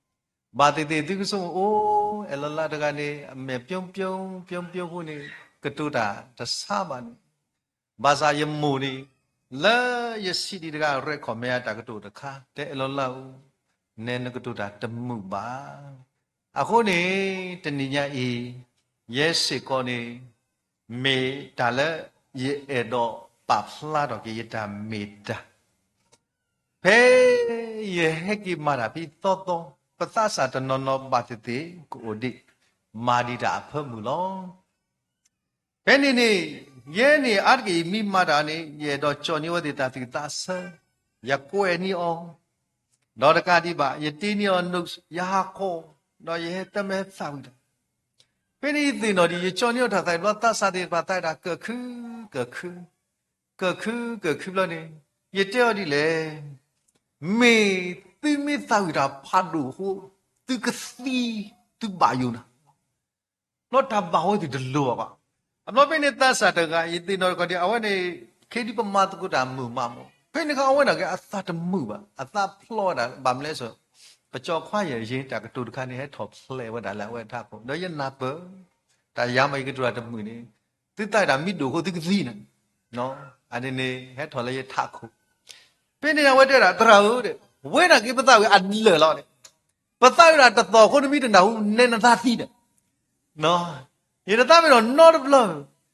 ဘၣ်သ့ၣ်သ့ၣ်သုကဆိကမိၣ်အိၣ် အဲၣ်လီၤလၢတဂၤန့ၣ် အမဲာ်ပျိပျိ ပျိပျိအဃိန့ၣ် ကတိၤတၢ်တဆါဘၣ်န့ၣ်, ဘၣ်ဆၣ်ယမိၢ်န့ၣ် လၢယစံးဒံးတဂၤ ရဲၣ်ခီၣ်မဲာ်အတၢ်ကတိၤတခါ တဲအဲၣ်လီၤလၢဧၢ နဲနကတိၤတၢ်တမုာ်ဘၣ်. အဃိန့ၣ် တနံၤညါအံၤ ယဲစ့ၢ်ကီးန့ၣ် မ့ၢ်တၢ်လၢယအဲၣ်ဒိးပာ်ဖျါထီၣ်က့ၤယတၢ်မ့ၢ်တၢ် ဖဲယဟဲက့ၤမၤတၢ်ဖဲသီသီ, ပသးစၢ်တနီၤနီၤဘၣ်သ့ၣ်သ့ၣ်ကအိၣ်ဒံး မၤဒံးတၢ်အဖၢမုၢ်လီၤ. ဖဲန့ၣ်န့ၣ် ယဲန့ၣ်အါတက့ၢ် ယမ့ၢ်မၤတၢ်န့ၣ် ယအဲၣ်ဒိးကၠီၣ်န့ၢ်ဝဲသ့ၣ်တၢ်သူၣ်သးဆၢ, ယကွဲးန့ၢ်အီၤ, ဒီးတကးဒံးဘၣ် ယတ့န့ၢ်အီၤ notes ယဟးခီ, ဒီးယဟဲတမ့ၢ်ဟဲသးဝံၣ်တၢ် ဖဲန့ၣ်ယသ့ၣ်နီၣ်ဒံး ယကၠီၣ်န့ၢ်အီၤတၢ်သးဝံၣ်ဘျီ သးစၢ်သ့ၣ်တဖၣ်သးဝံၣ်တၢ်ကၢၢ်ခု, ကၢၢ်ခု, ကၢၢ်ခု, ကၢၢ်ခုဘျီန့ၣ် ယတဲအီၤဒ်လဲၣ်, မ့ၢ်သုမ့ၢ်သးဝံၣ်တၢ်ဖးဒိၣ်အဃိ သုကသံ, သုဘၣ်ယိၣ်နၤ ဘျီတၢ်ဘၣ်ဝဲသ့ၣ်တလိၤဘၣ်ဘၣ်. အဘျီဖဲန့ၣ်သးစၢ်တဂၤ ယသ့ၣ်နီၣ်တခီဒံး အဝဲန့ၣ် ခဲဒံးပမၤသကိးတၢ်မုာ်မးမး ဖဲန့ၣ်ခါအဝဲဒၣ်က့ၤ အသးတမုာ်ဘၣ်, အသးဖျိဝဲဒၣ် ဘၣ်မနုၤလဲၣ်, ပကၠီခွါယဲၢ်ယဲၢ်တၢ်ကတိၤတခါန့ၣ် ဟဲထီၣ်ဖျဲးဝဲဒၣ်လၢအဝဲထးခိၣ် ဒီးယနၢ်ပၢၢ် တၢ်ယၤမး ယကတိၤတၢ်တမုာ်န့ၣ် သုသးဝံၣ်တၢ်မ့ၢ်ဒိၣ်အဃိသုကသံနၤ, အန့ၣ်န့ၣ် ဟဲထီၣ်လၢယထးခိၣ် ဖဲန့ၣ်အဝဲတဲဒၣ် သရၣ်ဧၢ, ဝဲဒၣ်က့ၤပသးဝံၣ်အလၢာ်လီၤန့ၣ်, ပသးဝံၣ်ဒၣ်တသီၣ်အဃိ နမ့ၢ်တနၢ်ဟူ နဲနသးသံဒီး, ယတသးပ့ၤနီၣ်နီတဘျ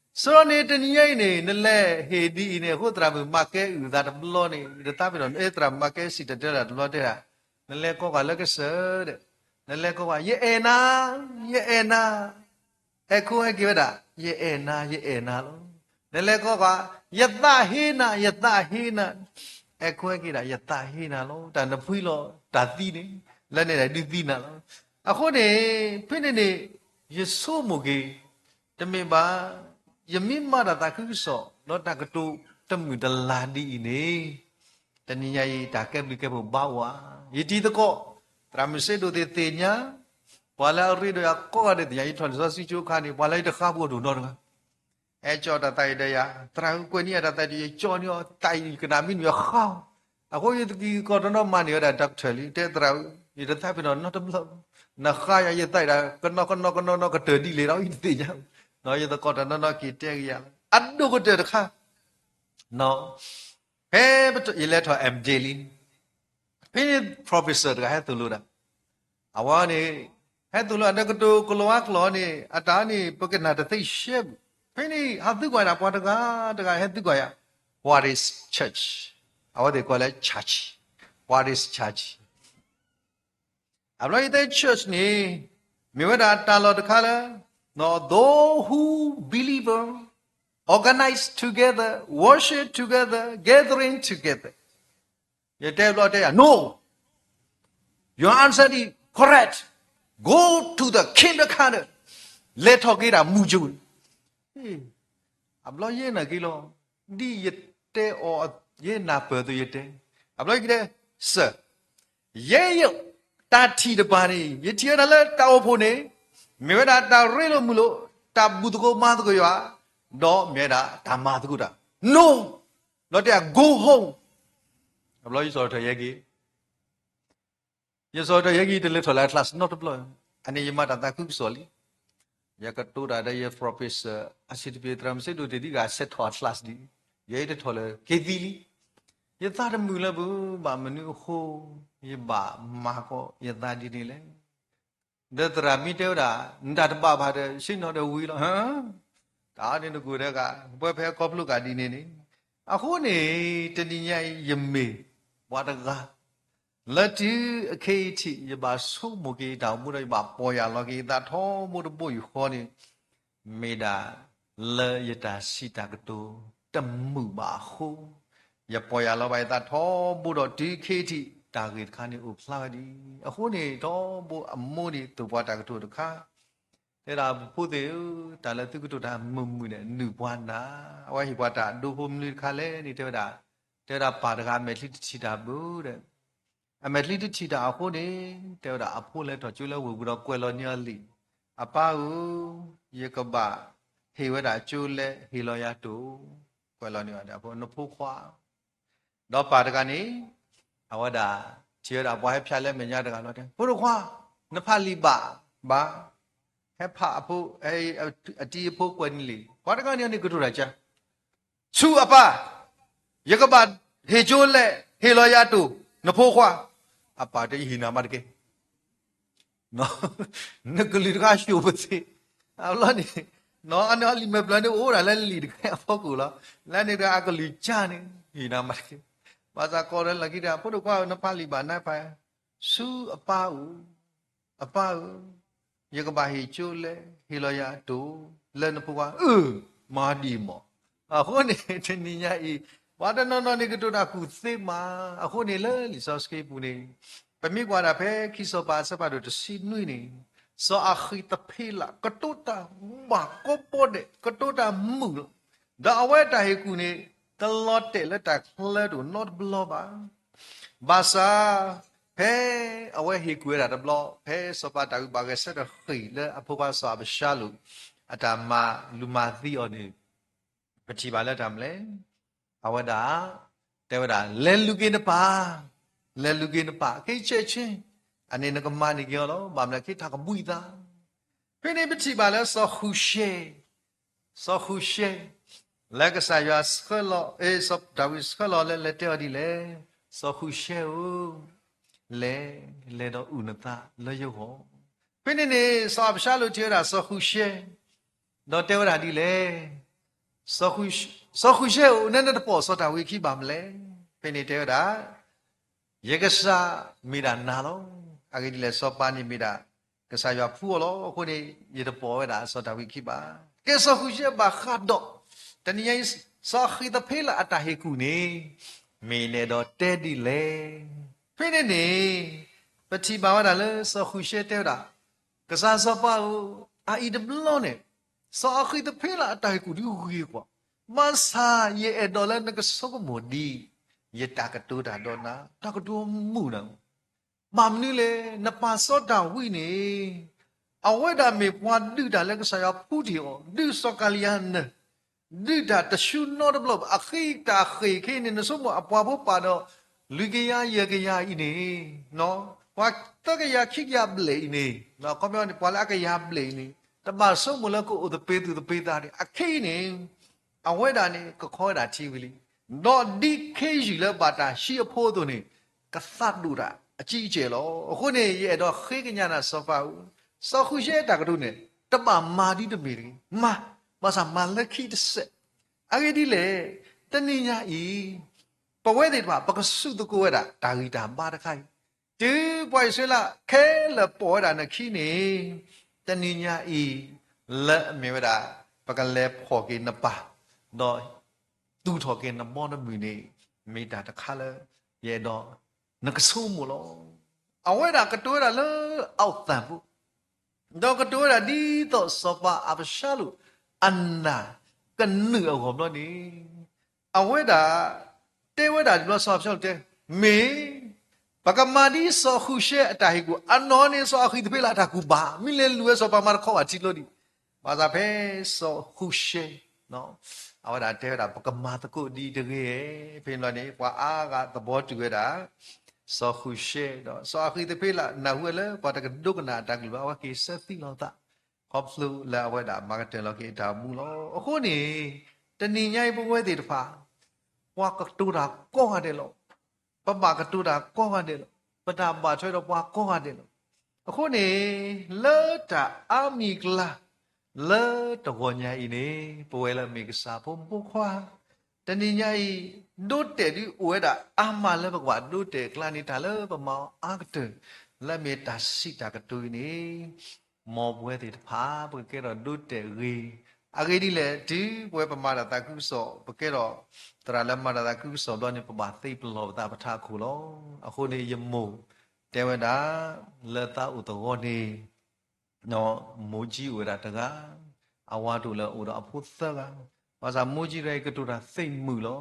ီ, စရီန့ၣ် တနံၤညါအံၤန့ၣ် နလဲၤဟ့ၣ်ဒ်အံၤန့ၣ် အဃိသရၣ်မုၣ်မၤကဲအုၣ်သးတဘျီန့ၣ် ယတသးပ့ၤနီၣ် အဲ သရၣ်မုၣ်မၤကဲစံၣ်တဲၤတဲလီၤတဘျီတဲဒၣ်, နလဲၤကိးကွၢ်လၢကစၢၢ်ဒီး, နလဲၤကိးကွၢ် ယအဲၣ်နၤ, ယအဲၣ်နၤ အဲၣ်ခိဟဲက့ၤဝဲဒၣ် ယအဲၣ်နၤ ယအဲၣ်နၤလီၤ. နလဲၤကိးကွၢ် ယသးဟ့နၤ ယသးဟ့နၤ, အဲၣ်ခိဟဲက့ၤဒၣ် ယသးဟ့နၤလီၤ. တၢ်နဖှံလီၤ တၢ်သံန့ၣ် လၢန့ၣ်ဒၣ်ဒုးသံနၤလီၤ. အဃိန့ၣ် ဖဲန့ၣ်န့ၣ် ယဆိကမိၣ်က့ၤ တမ့ၢ်ဘၣ် ယမ့ၢ်မၤတၢ်သးခုကစီၣ် ဒီးတၢ်ကတိၤတမုာ်တလၤဒ်အံၤန့ၣ် တနံၤညါအံၤ တၢ်ကဲဘျုးကဲဖှိၣ်ဘၣ်အိၣ်ဧါ. ယတံၤသကိး သရၣ်မုၣ်စ့ဒိၣ်သ့ၣ်ညါ, ပှၤလၢအရ့ဒိၣ်ယၤကိးဂၤဒဲးသ့ၣ်ညါ ယထီၣ်လံာ်စီဆှံကၠိအခါန့ၣ် ပှၤလၢယတဃါပူၤအဒိၣ်နီတဂၤ အဲၣ်ကၠီတၢ်သးအံၤဒီးယၤ, သရၣ်ဧၢ ကွဲးန့ၢ်ယၤတၢ်သးအံၤဒီး ယကၠီန့ၢ်အီၤ တၢ်အံၤကနၣ်မ့ၢ်နုၤယဃါအီၤ. အဃိယသကိးတနီၤမၤန့ၢ်ဝဲဒၣ် doctor လံ, တဲသရၣ်ဧၢ ယတသးပ့ၤနီၣ်နီတဘျီ, နဃါယၤ ယသးအံၤဒၣ် ကနီကနီကနီကနီကတၢၢ်ဒ်လဲၣ်ဒီး ယတသ့ၣ်ညါ, ယသကိးတနီၤနီၤက့ၤတဲက့ၤယၤလီၤ. အဒိၣ်ကတၢၢ်တခါ ဖဲယလဲၤထီၣ် M.Div လံ, ဖဲန့ၣ် professor တဂၤဟဲသိၣ်လိဒၣ်, အဝဲန့ၣ် ဟဲသိၣ်လိအတၢ်ကတိၤကလီၤဝါကျိာ်န့ၣ် အတၢ်န့ၣ် ပကနၣ်တသ့ရှဲဘူး, ဖဲန့ၣ် ဟးသံကွၢ်ဒၣ်ပှၤတဂၤတဂၤ ဟဲသံကွၢ်ယၤ what is church, အဝဲသ့ၣ်ကိးလၢ church, what is church. အဘျီယတဲ church န့ၣ် မ့ၢ်ဝဲဒၣ်တၢ်လီၢ်တခါလၢ those who believer organize together, worship together, gathering together. ယတဲဘျီတဲယၤ no, your answer is correct, go to the kindergarten, လဲၤထီၣ်က့ၤဒၣ်မူကၠိန့ၣ် အဘျီယဲနာ်က့ၤလီၤ, ဒ်ယတဲအီၤ ယဲနၢ်ပၢၢ်အသိးယတဲ, အဘျီယတဲ sir, ယဲယတၢ်ထံၣ်တဖၣ်န့ၣ် ယထံၣ်ဝဲဒၣ်လၢတၢ်အိၣ်ဖှိၣ်န့ၣ် မ့ၢ်ဝဲဒၣ်တၢ်ရ့လိာ်မုာ်လိာ်, တၢ်ဘူၣ်သကိးမၤသကိးယွၤ, ဒီးမ့ၢ်ဝဲဒၣ်တၢ်မၤသကိးတၢ်, no, ဘျီတဲ go home, အဘျီယစိာ်ထီၣ်ယဲက့ၤ ယစိာ်ထီၣ်ယဲက့ၤ တလဲၤထီၣ်လၢ class နီတဘျီ, အန့ၣ်ယမၤတၢ်သးခုကစီၣ်လံ. ယကတိၤတၢ်ဒီးယ professor အဆံးတပ့ၤ သရၣ်မုၣ်စ့ဒိၣ်သ့ၣ်တဂၤ ဆဲးထီၣ်အ class ဒံး, ယဲအံၤတထီၣ်လၢၤ က့ၤသံလံ. ယသးတမုာ်လၢၤဘၣ်, ဘၣ်မနုၤအဃိ ယဘၣ်မၤကီးယသးဒ်န့ၣ်လဲၣ်. ဒီးသရၣ်မုၣ်တဲဝဲဒၣ်, နတၢ်တဘၣ်ဘၣ်ဒီး ဆ့ၣ်နီၤဒီးဝံၤလီၤ. တၢ်အီၤန့ၣ်နကိာ်ဒဲးဂၤ, ပဝဲဖဲခီဖျိကးဒ်န့ၣ်န့ၣ်, အဃိန့ၣ် တနံၤညါအံၤ ယမ့ၢ်ပှၤတဂၤ လၢတုၤအခဲအံၤထံး ယဘၣ်ဆိကမိၣ်က့ၤယတၢ်အိၣ်မူဒီး ယဘၣ်ပီၢ်ယၢ်လီၤက့ၤယသးထီဘိတဘိယူၢ်ဃီန့ၣ် မ့ၢ်ဒၣ်လၢယတၢ်စံးတၢ်ကတိၤတမုာ်ဘၣ်အဃိ, ယပီၢ်ယၢ်လီၤဘၣ်ယသးထီဘိဒီး တုၤခဲအံၤထံး တၢ်ဂ့ၢ်တခါန့ၣ်အိၣ်ဖျါဝဲဒံး. အဃိန့ၣ် ထီဘိအမိၢ်န့ၣ်သိၣ်ပှၤတၢ်ကတိၤတခါ, တဲဒၣ် ပဖိသ့ၣ်ဧၢ, တၢ်လၢသုကတိၤတၢ်မုာ်မုာ်န့ၣ် နုာ်ပှၤနၤ, အဝဲဟ့ၣ်ပှၤတၢ်ဒိဖိမနုၤတခါလဲၣ်န့ၣ် တဲဝဲဒၣ်, တဲဝဲဒၣ်ပၢ်တဂၤအမဲာ်ချံတထံၣ်တၢ်ဘၣ်ဒီး အမဲာ်ချံတထံၣ်တၢ်အဃိန့ၣ် တဲဝဲဒၣ်အဖိလဲၤထီၣ်ကၠိလၢဝ့ၢ်ပူၤဒီးကွဲးလီၤန့ၢ်အီၤလံာ်, အပၢ်ဧၢ, ယကဘၣ်ဟ့ၣ်ဝဲဒၣ်ကၠိလဲၣ်, ဟ့ၣ်လီၤယၤတအိၣ်, ကွဲးလီၤန့ၢ်အီၤဒီးအဖိ, နဖိခွါ ဒီးပၢ်တဂၤန့ၣ် အဝဲဒၣ်ထံၣ်ဝဲဒၣ်ပှၤဟဲဖၠးလၢမဲာ်ညါတဂၤလီၤ, တဲ ဖိတခွါ, နဖးလံာ်ဘၣ်ဘၣ်, ဟဲဖးအဖိ, အတံၤအဖိကွဲးန့ၢ်လံာ်, ပှၤတဂၤန့ၣ်န့ၣ်ကတိၤတၢ်ကါ, ဆူအပၢ်, ယကဘၣ်ဟ့ၣ်ကၠိလဲၣ်, ဟ့ၣ်လီၤယၤတအိၣ်, နဖိခွါ, အပၢ်တဲ ယဟ့ၣ်နၤမးတက့ၢ် နကလုၢ်တခါယိာ်ပသ့, အဘျီန့ၣ်, အန့ၣ်အလံာ်မဲာ်ဘျီန့ၣ်အိၣ်ဒၣ်လၢလံာ်တခါအဖီခိၣ်လီၤ, လၢန့ၣ်ဒီးအကလုၢ်ကါန့ၣ် ဟ့ၣ်နၤမးတက့ၢ်, ဘၣ်ဆၣ်ကိးလၢလီၢ်ခံဒီး ဖိတခွါဧၢ, နဖးလံာ်ဘၣ်နဖး ဆူအပၢ်ဧၢ, အပၢ်ဧၢ, ယကဘၣ်ဟ့ၣ်ကၠိလဲၣ်, ဟ့ၣ်လီၤယၤတအိၣ်, လၢနဖိခွါ, အၢ, မၤဒ်အံၤမး, အဃိန့ၣ် တနံၤညါအံၤ ပှၤတနီၤနီၤန့ၣ်ကတိၤတၢ်ကူၣ်သ့မး, အဃိန့ၣ်လၢလံာ်စီဆှံပူၤန့ၣ် ပမ့ၢ်ကွၢ်ဒၣ်ဖဲခံစီၤပၤအဆၢဖးဒိၣ်တဆံနွံန့ၣ်, စီၤအဃံးသဖ့လး ကတိၤတၢ်ဘၣ်ကီဘီဒဲး, ကတိၤတၢ်မုာ်လီၤ, ဒီးအဝဲအတၢ်ဟ့ၣ်ကူၣ်န့ၣ် တလီၤတဲာ်လၢတၢ်ချၢတအိၣ်နီတဘျီဘၣ်. ဘၣ်ဆၣ် ဖဲအဝဲဟ့ၣ်ကူၣ်ဝဲဒၣ်တဘျီ, ဖဲစီၤပၤဒၤဝံးဘၣ်ဂဲၤဆၢထၢၣ်ဃ့ၢ်လၢအဖိခွါစီၤအၤဘၡါလိၣ် အတၢ်မၤလူၤမၤသံအီၤန့ၣ် ပထံၣ်ဘၣ်လၢတၢ်မနုၤလဲၣ်, အဝဲဒၣ် တဲဝဲဒၣ် လဲၤလူၤက့ၤနပၢ်, လဲၤလူၤက့ၤနပၢ်, ခဲအံၤဆဲးဆဲး, အန့ၣ်နကမၤန့ၢ်က့ၤအီၤလီၤ, ဘၣ်မနုၤလဲၣ် ခဲအံၤတၢ်ကဘှံးသး ဖဲန့ၣ်ပထံၣ်ဘၣ်လၢစီၤဃုၣ်ရှဲ, စီၤဃုၣ်ရှဲ, လၢကစၢ်ယွၤဆှၢလီၤ, စီၤဒၤဝံးဆှၢလီၤလၢလဲၤတဲအီၤဒ်လဲၣ်, စီၤဃုၣ်ရှဲဧၢ, လဲၤ, လဲၤဒီးအုၣ်နသးလၢယဂီၢ်. ဖဲန့ၣ်န့ၣ် စီၤအၤဘၡါလိၣ်ထံၣ်ဝဲဒၣ်စီၤဃုၣ်ရှဲ, ဒီးတဲဝဲဒၣ်ဒ်လဲၣ်, စီၤဃုၣ်ရှဲဧၢ, နဲနတပိာ်စီၤဒၤဝံးအခံဘၣ်မနုၤလဲၣ်. ဖဲန့ၣ်တဲဝဲဒၣ် ယကစၢ်မ့ၢ်ဒၣ်နၤလီၤ. အဂ့ၢ်ဒ်လဲၣ် စီၤပၤန့ၣ်မ့ၢ်ဒၣ်ကစၢ်ယွၤဖှူအီၤလီၤ. အဃိန့ၣ် ယတပိာ်ဝဲဒၣ်စီၤဒၤဝံးအခံဘၣ်. ကဲစီၤဃုၣ်ရှဲဘၣ်ဃးဒီး တနံၤညါအံၤ စီၤအဃံးသဖ့လးအတၢ်ဟ့ၣ်ကူၣ်န့ၣ် မ့ၢ်နအဲၣ်ဒိးတဲဒ်လဲၣ်. ဖဲန့ၣ်န့ၣ် ပထံၣ်ဘၣ်ဝဲဒၣ်လၢစီၤဃုၣ်ရှဲတဲဝဲဒၣ် ကစၢ်စီၤပၤဧၢ, အအံၤတဘျီန့ၣ် စီၤအဃံးသဖ့လးအတၢ်ဟ့ၣ်ကူၣ်ဒုးဂ့ၤကွၢ်, ဘၣ်ဆၣ်ယအဲၣ်ဒိးလၢနကဆိကမိၣ်ဒံး ယတၢ်ကတိၤတၢ်ဒီးနၤ, တၢ်ကတိၤမုာ်နၤ, ဘၣ်မနုၤလဲၣ်, နပၢ်စီၤဒၤဝံးန့ၣ် အဝဲဒၣ်မ့ၢ်ပှၤဒုးတၢ်လၢကစၢ်ယွၤဖှူတ့ၢ်အီၤ, ဒုးစီၤကၤလံယၤနၢၤ, ဒုးတၢ်တဆူနီတဘျီဘၣ်. အဃံတၢ်ဃ့ၢ်ခဲအံၤန့ၣ် နဆိကမိၣ်အပှၤဖိပၢ်ဒီး လွံၢ်ကယၤယဲၢ်ကယၤအံၤန့ၣ်, ပှၤသၢကယၤခံကယၤဘျဲၣ်အံၤန့ၣ်, ခီပညီန့ၣ် ပှၤလၢအကယၤဘျဲၣ်အံၤန့ၣ် တဘၣ်ဆိကမိၣ်လၢကအိၣ်သပ့ၤသူၣ်သပ့ၤသးန့ၣ် အခဲအံၤန့ၣ် အဝဲဒၣ်န့ၣ် ကခီဝဲဒၣ်ထံဝံၤလံ. ဒီးဒ်ခ့ယုၢ်လၢဘၣ်တၢ်ဟံးအဖိအသိးန့ၣ် ကသးဒိၣ်တၢ်အကံအကဲလီၤ. အဃိန့ၣ် ယအဲၣ်ဒိးဃ့ကညးနၤစီၤပၤဧၢ, စီၤဃုၣ်ရှဲအတၢ်ကတိၤန့ၣ် တဘၣ်မၤဒ်တမ့ၢ်တဂ့ၤ, မၤ, ဘၣ်ဆၣ်မၤလၢခံတစဲး. အဂ့ၢ်ဒ်လဲၣ်, တနံၤညါအံၤ ပဝဲသ့ၣ်တဖၣ် ပကစူၢ်သကိးဝဲဒၣ်တၢ်ဂံၢ်တၢ်ဘါတခါအံၤ, တုၤပှၤအံၣ်စရ့လးခဲလၢာ်ပိာ်ဝဲဒၣ်နခံန့ၣ်, တနံၤညါအံၤ လၢအမ့ၢ်ဝဲဒၣ် ပကလဲၤဖီၣ်က့ၤနပၢ်, ဒီးသူၣ်ထီၣ်က့ၤနဘီနမုၢ်န့ၣ် မ့ၢ်တၢ်တခါလၢ ယအဲၣ်ဒိး နကဆိကမိၣ်လီၤ. အဝဲဒၣ်ကတိၤဝဲဒၣ်လၢအအိၣ်သးပူၤ ဒီးကတိၤဝဲဒၣ်ဒ်သိးစီၤပၤအၤဘၡါလိၣ် အနၢ်ကနုာ်အဂီၢ်ဘျီန့ၣ်, အဝဲဒၣ် တဲဝဲဒၣ်တဘျီ စီၤအၤဘၡါလိၣ်တဲ, မ့ၢ် ပကမၤဒ်စီၤဃုၣ်ရှဲအတၢ်ဟ့ၣ်ကူၣ်, အနီၢ်န့ၣ် စီၤအဃံးသဖ့လးအတၢ်ကူၣ်ဘၣ်, မ့ၢ်လဲၤလူၤဝဲစီၤပၤမၤတခီဘၣ်ထံကျိဒံး. ဘၣ်ဆၣ်ဖဲစီၤဃုၣ်ရှဲ အဝဲဒၣ်တဲဝဲဒၣ် ပကမၤသကိးဒ်အံၤတဂ့ၤ. ဖဲန့ၣ်ဘျီန့ၣ် ပှၤအါဂၤသဘီတုၤဝဲဒၣ် စီၤဃုၣ်ရှဲ, ဒီးစီၤအဃံးသဖ့လးနၢ်ဟူဝဲလၢ ပှၤတကဒိကနၣ်အတၢ်ကလုၢ်ဘၣ် အဝဲက့ၤဆၢသံလီၤသး ခီဖျိလၢအဝဲဒၣ်မၤကတၢၢ်လီၤက့ၤအတၢ်အိၣ်မူလီၤ. အဃိန့ၣ် တနံၤညါအံၤပဝဲသ့ၣ်တဖၣ် ပှၤကတိၤတၢ်ကိးဂၤဒဲးလီၤ. ပဘၣ်ကတိၤတၢ်ကိးဂၤဒဲးလီၤ. ပတၢ်ဘၣ်ထွဲဒီးပှၤကိးဂၤဒဲးလီၤ. အဃိန့ၣ် လၢတၢ်အါမံၤအကျါ လၢတဂီၤညါအံၤန့ၣ် ပဝဲလၢအမ့ၢ်ကစၢ်ဖိမုၣ်ဖိခွါ တနံၤညါအံၤ ဒိတဲာ်ဒုးအိၣ်ဝဲဒၣ်အါမးလၢပကဘၣ်ဒိတဲာ်အကျါန့ၣ် တၢ်လၢပမၤအီၤအါကတၢၢ် လၢအမ့ၢ်တၢ်စံးတၢ်ကတိၤအံၤန့ၣ် မ်ပဝဲသ့ၣ်တဖၣ် ပကကဲထီၣ်ဒိတဲာ်အဂ့ၤ, အဂ့ၢ်ဒ်လဲၣ် တုၤပဝဲပမၤတၢ်သးခုကစီၣ် ပကဲထီၣ်သရၣ်လၢမၤတၢ်သးခုကစီၣ်ဘျီန့ၣ် ပဘၣ်သ့ပလီၢ်ပသးပထးခိၣ်လီၤ. အဃိန့ၣ် ယမိၢ်တဲဝဲဒၣ် လၢသးအိၣ်သဂီၢ်န့ၣ် မိၢ်ကၠံအိၣ်ဝဲဒၣ်တဂၤ, အဝၤတအိၣ်လၢၤ အိၣ်ဒီးအဖိသၢဂၤ, ဘၣ်ဆၣ်မိၢ်ကၠံတဂၤအံၤ ကတိၤတၢ်သ့မုာ်လီၤ.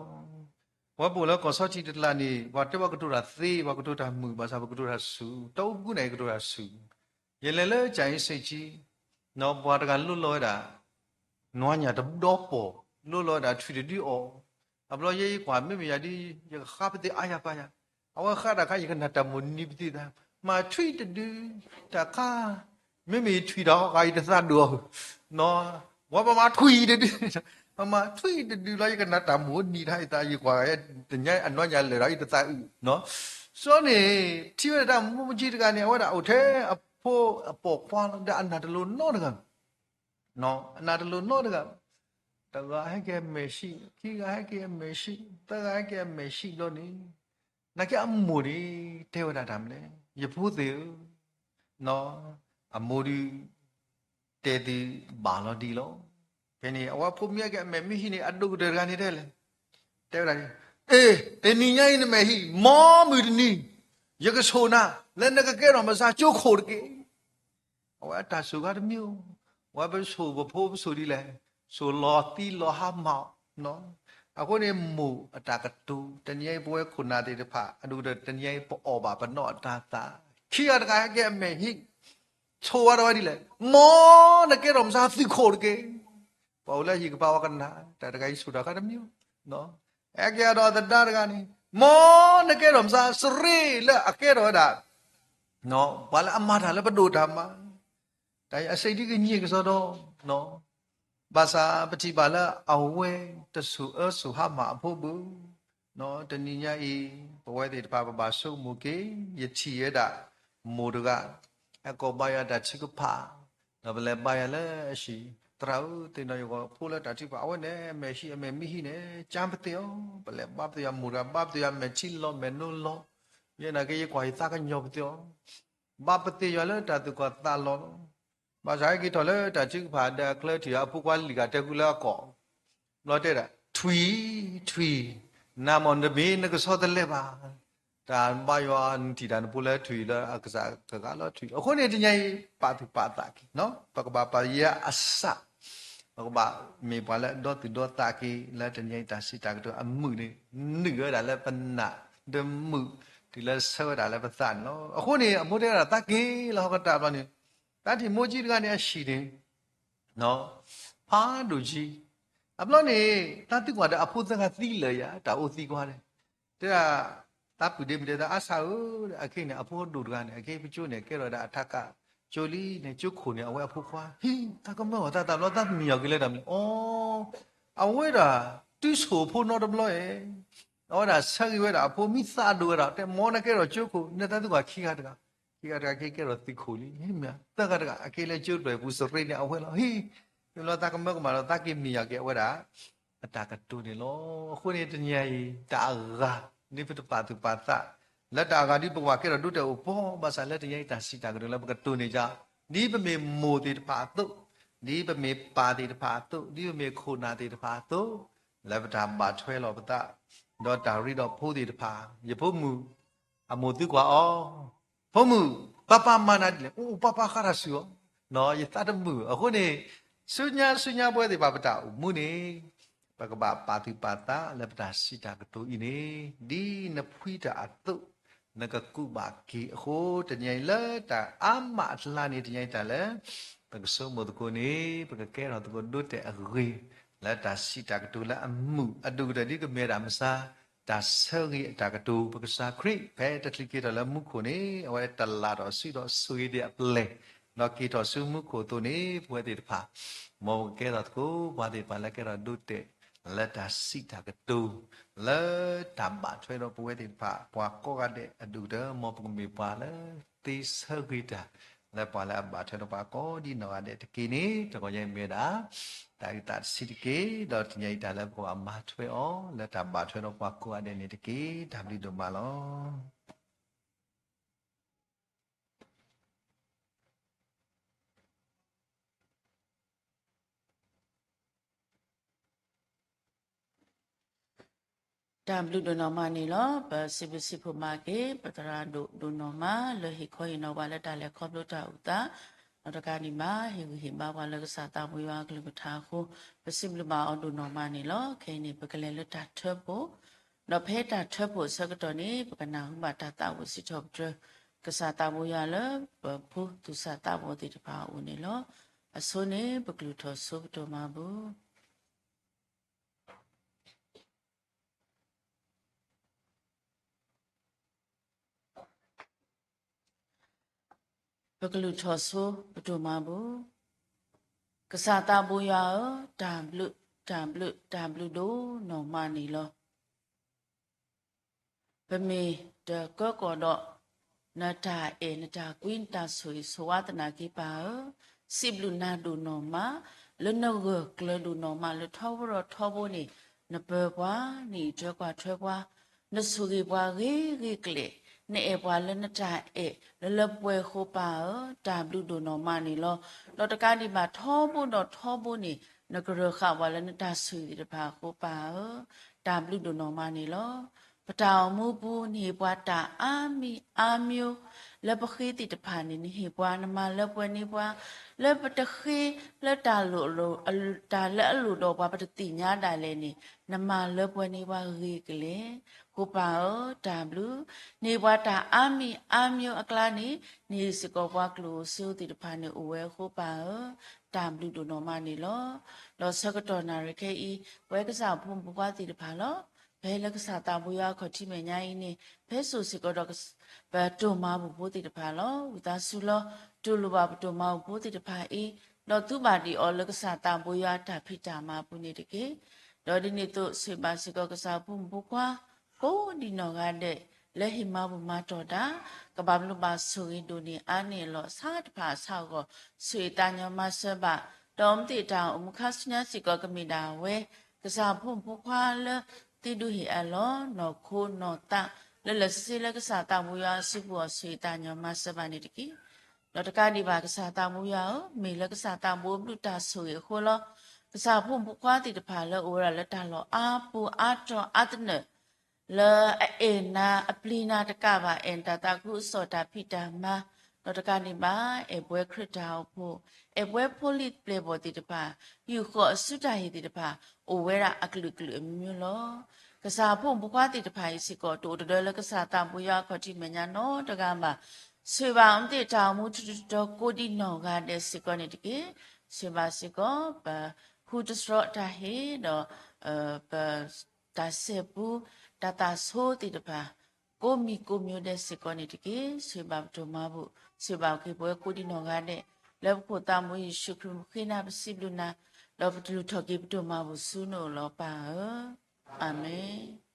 ပဝဲပအိၣ်လၢကီၢ်ဆီထံးတကျါန့ၣ် ပှၤတဲပှၤကတိၤတၢ်သ့, ပှၤကတိၤတၢ်မုာ်, ဘၣ်ဆၣ်ပကတိၤတၢ်ဆူၣ်, တၢ်အိၣ်ဖှိၣ်ပူၤန့ၣ် ကတိၤတၢ်ဆူၣ်. ယလဲၤလၢကၠၤအ့စ့ၣ်ကၠံ ပှၤတဂၤလိၣ်လီၤဝဲဒၣ် နွါညၣ်တဒီပီၢ်, လိၣ်လီၤဝဲဒၣ်ထွံၣ်တဒုအီၣ်, အဘျီယဲယကွၢ်မ့မ့ၢ်ယၤဒ် ယကဃါပသ့ၣ်အါယၤပာ်ယၤ, အဝဲဃါတၢ်ခါ ယကနၣ်တၢ်မိၣ်နံၤပသ့ၣ်သၣ်, မၤထွံၣ်တဒု, တၢ်ခါ မ့မ့ၢ်ယထွံၣ်တၢ်ဃီဃါ ယတသးဒိၣ်အီၤ, ဝဲပမၤထွံၣ်တဒု, ပမၤထွံၣ်တဒုလီၤ ယကနၣ်တၢ်မိၣ်နံၤတၢ် ယသးယကွၢ် တညါအနွါညၣ်လၢာ်ဒီး ယတသးအုးနီၤ. စီၤန့ၣ် ထံၣ်ဝဲဒၣ်မိၢ်ကၠံတဂၤန့ၣ် အဝဲဒၣ်အိၣ်ထဲအဖိအပိာ်ခွါလီၤ ဒီးအနၢ်တလိၤနီတဂၤ အနၢ်တလိၤနီတဂၤ, တဂၤဟဲက့ၤအမဲာ်ဆှံ, ခံဂၤဟဲက့ၤအမဲာ်ဆှံ, သၢဂၤဟဲက့ၤအမဲာ်ဆှံဘျီန့ၣ်, နာ်က့အမိၢ်န့ၣ် တဲဝဲဒၣ်တၢ်မနုၤလဲၣ်, ယဖိသ့ၣ်ဧၢ, အမိၢ်ဒုး တဲသုဘၣ်လီၤဒံးလီၤ. ဖဲန့ၣ် အဝဲဖိမ့ၢ်ဟဲက့ၤအမဲာ်မ့ၢ်ဟံၣ်န့ၣ် အဒိၣ်ကတၢၢ်တဂၤန့ၣ်တဲလဲၣ်, တဲဝဲဒၣ်, အ့, တနံၤညါအံၤနမဲာ်ဟံၣ်, မ်မုၢ်တနံၤ ယကဆိၣ်နၤ လၢနကကဲထီၣ်မုၢ်ဆါကၠိခိၣ်တက့ၢ်. အဝဲအတၢ်ဆိၣ်ဂ့ၤတမံၤ, အဝဲပဆိၣ်ပဖိပဆိၣ်ဒ်လဲၣ်, ဆိၣ်လီၤသံလီၤဟါမၢ်အီၤ. အဃိန့ၣ်မိၢ်အတၢ်ကတိၤ တနံၤညါအံၤပဝဲခိၣ်နၢ်သ့ၣ်တဖၣ် အဒိၣ်ကတၢၢ်တနံၤညါအံၤ ပအီၣ်ဘၣ်ပနီၢ်အတၤသၣ်, ခံဂၤတဂၤဟဲက့ၤအမဲာ်ဟံၣ်, ဆိၣ်ဝဲတဂၤဒ်လဲၣ်, မ်နကဲထီၣ်မုၢ်ဆါသုးခိၣ်တက့ၢ်. ပှၤအိၣ်လၢဟံၣ်ကပၤဝဲကနၣ် တၢ်တဂၤအံၤဆိၣ်တၢ်ခါတမံၤ, ဟဲက့ၤဒီးသဒါတဂၤန့ၣ်, မ်နကဲထီၣ်မုၢ်ဆါစရ့လၢအကဲထီၣ်ဝဲဒၣ် ပှၤလၢအမၤတၢ်လၢပဒိၣ်တၢ်မၤ, တၢ်အံၤအစ့ဒ်ကညံးကစီဒီ, ဘၣ်ဆၣ်ပထံၣ်ဘၣ်လၢအဝဲတဆိၣ်အၢဆိၣ်ဟါမၢ်အဖိဘၣ်. တနံၤညါအံၤ ပဝဲသ့ၣ်တဖၣ်ပဘၣ်ဆိကမိၣ်က့ၤ, ယထံၣ်ဝဲဒၣ် မိၢ်တဂၤ ဟဲကိးဘါယွၤတၢ်ထုကဖၣ်, ဒီးပလဲၤဘါယွၤလၢအဟံၣ်, သရၣ်ဧၢ, သ့ၣ်နီၣ်ယဂီၢ်ဖိလၢတၢ်ထုကဖၣ် အဝဲန့ၣ် အမဲာ်ဟံၣ်အမဲာ်မ့ၢ်ဟံၣ်န့ၣ် ကၠါပသ့ၣ်အီၤ, ပလဲၤဘါပသ့ၣ်ယွၤ မိၢ်တဂၤ ဘါပသ့ၣ်ယွၤမဲာ်ထံလီၤမဲာ်နိလီၤ, ယဲနာ်က့ယကွၢ်ယသးကညီၤပသ့ၣ်အီၤ, ဘါပသ့ၣ်ယွၤလၢတၢ်သူၣ်ကီၢ်သးလီၤလီၤ. ဘၣ်ဆၣ်ဟဲက့ၤထီၣ်လၢတၢ်ထုကဖၣ်ဒီးအချၢထံၣ်အဖိခွါလံာ်ဂၤတဲဃုာ်လၢအကိာ်, ဘျီတဲဒၣ် ထွံၣ်, ထွံၣ်, နၤမ့ၢ်နမ့ၢ်နကဆီတလဲဘၣ်, တၢ်ဘါယွၤနထံၣ်တၢ်နဖိလၢထွံၣ်လၢအကစၢ်တဂၤလီၤထွံၣ်. အဃိန့ၣ်တနံၤညါအံၤ ပာ်သူၣ်ပာ်သးက့ၤ, ပကဘၣ်ပာ်ယဲအစၢ်, ပကဘၣ်မ့ၢ်ပှၤလၢအဒီသူၣ်ဒီသးက့ၤ လၢတနံၤညါအံၤတၢ်စံးတၢ်ကတိၤအမုာ်န့ၣ် နုာ်ဝဲဒၣ်လၢပနၢ်, ဒီးမုာ်တုၤလၢဆၢဝဲဒၣ်လၢပသးန့ၣ်လီၤ. အဃိန့ၣ် အမိၢ်တဲဝဲဒၣ်သးက့ၤလၢဟီၣ်ကတၢၢ်ဘျီန့ၣ်, သးထံၣ်မိၢ်ကၠံတဂၤန့ၣ်အဟံၣ်န့ၣ် ဖးဒိၣ်ကံ, အဘျီန့ၣ် သးသံကွၢ်ဒီးအဖိသၢဂၤသံလၢာ်ယၤ တၢ်အိၣ်သံကွၢ်န့ၣ်, တဲဒၣ်, သးပုၢ်ဒ့မုၣ်တဲသးအါစၢ်ဧၢ, အခဲအံၤန့ၣ် အဖိဒိၣ်တဂၤန့ၣ် အခဲအံၤပကၠိန့ၣ် ကဲထီၣ်ဝဲဒၣ်အထးကၢ်ကၠိလံန့ၣ် ကၠိခိၣ်န့ၣ် အဝဲအဖိခွါ, ဟံ, တၢ်ကမၢကမၣ်သးတဘျီ သးမံယီၤက့ၤလၢတၢ်မနုၤလဲၣ်, အီ, အဝဲဒၣ် တုၤဆိၣ်အဖိနီတဘျီဧါ, အဝဲဒၣ်ဆၢဂ့ၤဝဲဒၣ်အဖိ မ့ၢ်သးဒိၣ်ဝဲဒၣ် တဲမ်နကဲထီၣ်ကၠိခိၣ် နသးသံကွၢ်ခံဂၤတဂၤ, ခံဂၤတဂၤက့ၤကဲထီၣ်သုးခိၣ်လံ, မ့ၢ်သၢဂၤတဂၤ အက့ၤလၢကၠိတဖျၢၣ်အပူၤ စရ့န့ၣ်အဝဲလီၤ, ဟံ, မ့ၢ်လီၤသးကမၢကမၣ်ဒီး သးက့ၤမံယီၤက့ၤအဝဲဒၣ် အတၢ်ကတိၤန့ၣ်လီၤ. အဃိန့ၣ်တနံၤညါအံၤ တၢ်အဂၤ ဒ်ပတပာ်သူၣ်ပာ်သး လၢတၢ်အဂၤဒ်ပကဘၣ်ကဲထီၣ်ဒိတဲာ်အိၣ်ပှီၢ်, ဘၣ်ဆၣ်လၢတနံၤညါအံၤတၢ်စံးတၢ်ကတိၤလၢပကတိၤန့ၢ်က့ၤ ဒ်ပမ့ၢ်မိၢ်သ့ၣ်တဖၣ်အသိး, ဒ်ပမ့ၢ်ပၢ်သ့ၣ်တဖၣ်အသိး, ဒ်ပမ့ၢ်ခိၣ်နၢ်သ့ၣ်တဖၣ်အသိး, လၢပတၢ်ဘၣ်ထွဲလီၤပသး ဒီးတၢ်ရ့ဒီးဖိသ့ၣ်တဖၣ်, ယဖိမုၣ် အမိၢ်သံကွၢ်အီၤ, ဖိမုၣ်, ပၢ်ပၢ်မၤနၤဒ်လဲၣ်, အိၣ် ပၢ်ပၢ်ဃါတၢ်ဆူၣ်အီၤ, ယသးတမုာ်. အဃိန့ၣ် ဆူညါဆူညါပဝဲသ့ၣ်တဖၣ်ပတၢ်အိၣ်မူန့ၣ် ပကဘၣ်ပာ်သူၣ်ပာ်သးလၢပတၢ်စံးတၢ်ကတိၤအံၤန့ၣ် ဒ်နဖှံတၢ်အသိး နကကူးဘၣ်က့ၤအဃိ တနံၤညါအံၤလၢတၢ်အါမးအကျါန့ၣ် တနံၤညါအံၤတၢ်လၢ ပကဆိကမိၣ်သကိးန့ၣ် ပကကဲထီၣ်သကိးဒိတဲာ်အဂ့ၤ လၢတၢ်စံးတၢ်ကတိၤလၢအမုာ်အဒိၣ်ကတၢၢ်ဒ်ကမ့ၢ်ဒၣ်မဆါ တၢ်ဆၢဂ့ၤအတၢ်ကတိၤ ပကစၢ်ခရံာ် ဖဲတချုးက့ၤထီၣ်လၢမူခိၣ်န့ၣ် အဝဲတလးထီၣ်ဆူဒီးဆိၣ်ဂ့ၤဒံးအပျဲၢ် ဒီးက့ၤထီၣ်ဆူမူခိၣ်အသိးန့ၣ် ပဝဲသ့ၣ်တဖၣ် မ်ပကကဲထီၣ်သကိး ပှၤသ့ၣ်တဖၣ်လၢကဲထီၣ်ဒိတဲာ် လၢတၢ်စံးတၢ်ကတိၤ လၢတၢ်ဘၣ်ထွဲဒီးပဝဲသ့ၣ်တဖၣ် ပှၤကိးဂၤဒဲးအဒိၣ်ကတၢၢ် မ်ပကမ့ၢ်ပှၤလၢသ့ဆၢဂ့ၤတၢ် လၢပှၤလၢအဘၣ်ထွဲဒီးပှၤကိးဒ်နီၢ်ဂၤဒဲးတက့ၢ်န့ၣ် တဂီၤညါအံၤမ့ၢ်ဝဲဒၣ် တၢ်အုၣ်သးတဆံးတက့ၢ်. ဒီးတနံၤအံၤတၢ်လၢပကဘၣ်မၤထွဲအီၤ လၢတၢ်ဘၣ်ထွဲဒီးပှၤကိးဂၤဒဲးန့ၣ်တက့ၢ်. တၢ်ဘျုးဒိၣ်မးလီၤ. တၢ်ဘျုးဒိၣ်နီၢ်မးန့ၣ်လီၤ. ပစံးဘျုးစံးဖှိၣ်မၤက့ၤ ပသရၣ်ဒိၣ်ဒိၣ်နီၢ်မး လၢဟ့ၣ်ခီဟ့ၣ်နီၤပှၤလၢတၢ်လဲၤခီဖျိတၢ်အုၣ်သး, ဒီးတကးဒံးဘၣ် ဟ့ၣ်ဂံၢ်ဟ့ၣ်ဘါပှၤလၢကစၢ်သးဘိယွၤအကလုၢ်ကထါအဃိ, ပစံးဘျုးဘၣ်အီၤဒိၣ်နီၢ်မးန့ၣ်လီၤ. ခဲအံၤန့ၣ် ပကလဲၤလၢတၢ်ထၢဖှိၣ်, ဒီးဖဲတၢ်ထၢဖှိၣ်အဆၢကတီၢ်န့ၣ် ပကနၢ်ဟူဘၣ်တၢ်သးဝံၣ်စံးထီၣ်ပတြၢၤ ကစၢ်သးဘိယွၤလၢ ပဖိသူၣ်စၢ်သးဘီၣ်သ့ၣ်တဖၣ်အအိၣ်န့ၣ်လီၤ. အဆိန့ၣ် ပကလုၢ်ထီၣ်ဆိပတိၢ်မၤဘူၣ် ပကလုၢ်ထီၣ်ဆိပတိၢ်မၤဘူၣ်. ကစၢ်သးဘိယွၤဧၢ, တၢ်ဘျုး, တၢ်ဘျုး, တၢ်ဘျုးဒိၣ်နီၢ်မးန့ၣ်လီၤ. ပမ့ၢ်တကၢကီၢ်ဒီး နတၢ်အဲၣ် နတၢ်ကွံ နတၢ်ဆိၣ်ဂ့ၤဆိၣ်ဝါသနာ်က့ပၢ်ဧၢ, စံးဘျုးနၤဒိၣ်နီၢ်မး, လၢနဂၢၢ်ကျၢၤဒိၣ်နီၢ်မးလၢထီဘိဒီးထီဘိန့ၣ်, နပၢၤပှၤ, နအံးထွဲကွၢ်ထွဲပှၤ, နဆိၣ်ဂ့ၤပှၤဂ့ၤဂ့ၤကျဲၤ, နအဲၣ်ပှၤလၢနတၢ်အဲၣ်လၢလၢပှဲၤပှဲၤအဃိပၢ်ဧၢ, တၢ်ဘျုးဒိၣ်နီၢ်မးန့ၣ်လီၤ. ဒီးတကးဒံးဘၣ်ထီဘိဒီးထီဘိန့ၣ်, နကရၢဃာ်ပှၤလၢနတၢ်ဆိၣ်ဂ့ၤသ့ၣ်တဖၣ်အဃိပၢ်ဧၢ, တၢ်ဘျုးဒိၣ်နီၢ်မးန့ၣ်လီၤ. ပတၢ်အိၣ်မူပူၤ နဟ့ၣ်ပှၤတၢ်အါမံၤအါမျိုး လၢပဃ့သ့ၣ်တဖၣ်န့ၣ် နဟ့ၣ်ပှၤ နမၤလၢပှဲၤန့ၢ်ပှၤ, လၢပတဃ့လၢတၢ်လိၣ်, တၢ်လၢအလိၣ်ဒီးပှၤပတသ့ၣ်ညါဒၣ်လဲာ်န့ၣ်, နမၤလၢပှဲၤန့ၢ်ပှၤဂ့ၤကလဲာ်, အဃိပၢ်ဧၢ, တၢ်ဘျုး, နဟ့ၣ်ပှၤတၢ်အါမံၤအါမျိုးအကျါန့ၣ်, နဟ့ၣ်စ့ၢ်ကီးပှၤကျိၣ်ဧိၤစ့ဧိၤသ့ၣ်တဖၣ်န့ၣ် အိၣ်ဝဲအဃိပၢ်ဧၢ, တၢ်ဘျုးဒိၣ်နီၢ်မးန့ၣ်လီၤ. ဒီးဆၢကတီၢ်နၣ်ရံၣ်ခဲအံၤ, ပဝဲကစၢ်ဖိမုၣ်ဖိခွါသ့ၣ်တဖၣ်လီၤ. ဖဲလၢကစၢ်သးဘိယွၤအခီၣ်ထံးမဲာ်ညါအံၤန့ၣ်, ဖဲစိၢ်စ့ၢ်ကီးဒီး ပတိၢ်မၤဘူၣ်ဖိသ့ၣ်တဖၣ်လီၤ. ဝံသးစူၤလီၤ, တူၢ်လိာ်ဘၣ်ပတိၢ်မၤဘူၣ်ဖိသ့ၣ်တဖၣ်အံၤ, ဒီးသူဘၣ်ဒံးအီၤလၢကစၢ်သးဘိယွၤအတၢ်ဖံးတၢ်မၤအပူၤန့ၣ်တက့ၢ်. ဒီးဒ်န့ၣ်အသိး ဆိၣ်ဂ့ၤဘၣ်စ့ၢ်ကီးကစၢ်ဖိမုၣ်ဖိခွါ ကိးဒံးနီၢ်ဂၤဒဲး လၢဟ့ၣ်မၤဘူၣ်မၤတီၢ်တၢ်, ကဘၣ်ဘျုးဘၣ်ဆိၣ်ဂ့ၤဒိၣ်န့ၢ်အါန့ၢ်အလီၢ်အဆၣ်တဖၣ်အဆၣ်အဂီၢ်, ဆိၣ်ဂ့ၤသးညီမၤစၢၤဘၣ်, ဒီးမ့ၢ်သ့ၣ်တၢ်အိၣ်မူခါဆူညါစ့ၢ်ကီးကမ့ၢ်ဒၣ်ဝဲ ကစၢ်ဖိမုၣ်ဖိခွါလၢ သံဒူဟ့ၣ်အလီၢ် နီၢ်ခိနီၢ်သး လၢလၢာ်ဆ့ဆ့လၢကစၢ်သးဘိယွၤအစုပူၤအီၤ ဆိၣ်ဂ့ၤသးညီမၤစၢၤဘၣ်န့ၣ်တက့ၢ်. ဒီးတကးဒံးဘၣ် ကစၢ်သးဘိယွၤဧၢ, မ့ၢ်လၢကစၢ်သးဘိအဘျုးတၢ်ဆိၣ်ဂ့ၤအဃိလီၤ. ကစၢ်ဖိမုၣ်ဖိခွါသ့ၣ်တဖၣ်လၢအိၣ်ဝဲဒၣ်လၢတၢ်လီၢ်အါပူၤအါတီၤအါသနၢၣ် လၢအအဲၣ်နၤအပျံၤနၤတကးဘၣ်, အဲၣ်နတၢ်သးခုကစီၣ်တၢ်ဖံးတၢ်မၤ, ဒီးတကးဒံးဘၣ် အဲၣ်ပှၤခရံာ်တၢ်အိၣ်ဖှိၣ်, အဲၣ်ပှၤဖိလံၤပျဲၢ်ဘီၣ်သ့ၣ်တဖၣ်, ယူာ်ဃီၤအစုတၢ်ဟ့ၣ်သ့ၣ်တဖၣ်, အိၣ်ဝဲဒၣ်အကလုာ်ကလုာ်အမျိုးမျိုးလီၤ. ကစၢ်ဖိမုၣ်ဖိခွါသ့ၣ်တဖၣ်အံၤစ့ၢ်ကီး တအိၣ်တဒၢလၢကစၢ်သးဘိယွၤအခီၣ်ထံးမဲာ်ညါနီတဂၤဘၣ်. ဆိၣ်ဂ့ၤဘၣ်အမ့ၢ်သ့ၣ်တၢ်အိၣ်မူထူးထူးတီၤတီၤကိးဒံးနီၢ်ဂၤဒဲးစ့ၢ်ကီးန့ၣ်တက့ၢ်. ဆိၣ်ဂ့ၤဘၣ်စ့ၢ်ကီး ပ ဟူတတြီတၢ်ဟ့ၣ်ဒီး ပ တၢ်စဲးပူ တၢ်သးဆိသ့ၣ်တဖၣ် ကိးမံၤကိးမျိုးဒဲးစ့ၢ်ကီးန့ၣ်တက့ၢ်. ဆိၣ်ဂ့ၤဘၣ်ပတိၢ်မၤဘူၣ်, ဆိၣ်ဂ့ၤဘၣ်က့ၤပဝဲကိးဒံးနီၢ်ဂၤဒဲး လၢပခိၣ်သးဘိယ့ၣ်ၡူးခရံာ်မူဃ့နၤ ပစံးဘျုးနၤ, ဒီးပတူၢ်လိာ်ထီၣ်က့ၤပတိၢ်မၤဘူၣ်ဆူနအိၣ်လီၤပၢ်ဧၢ. အၤမ့ၣ်.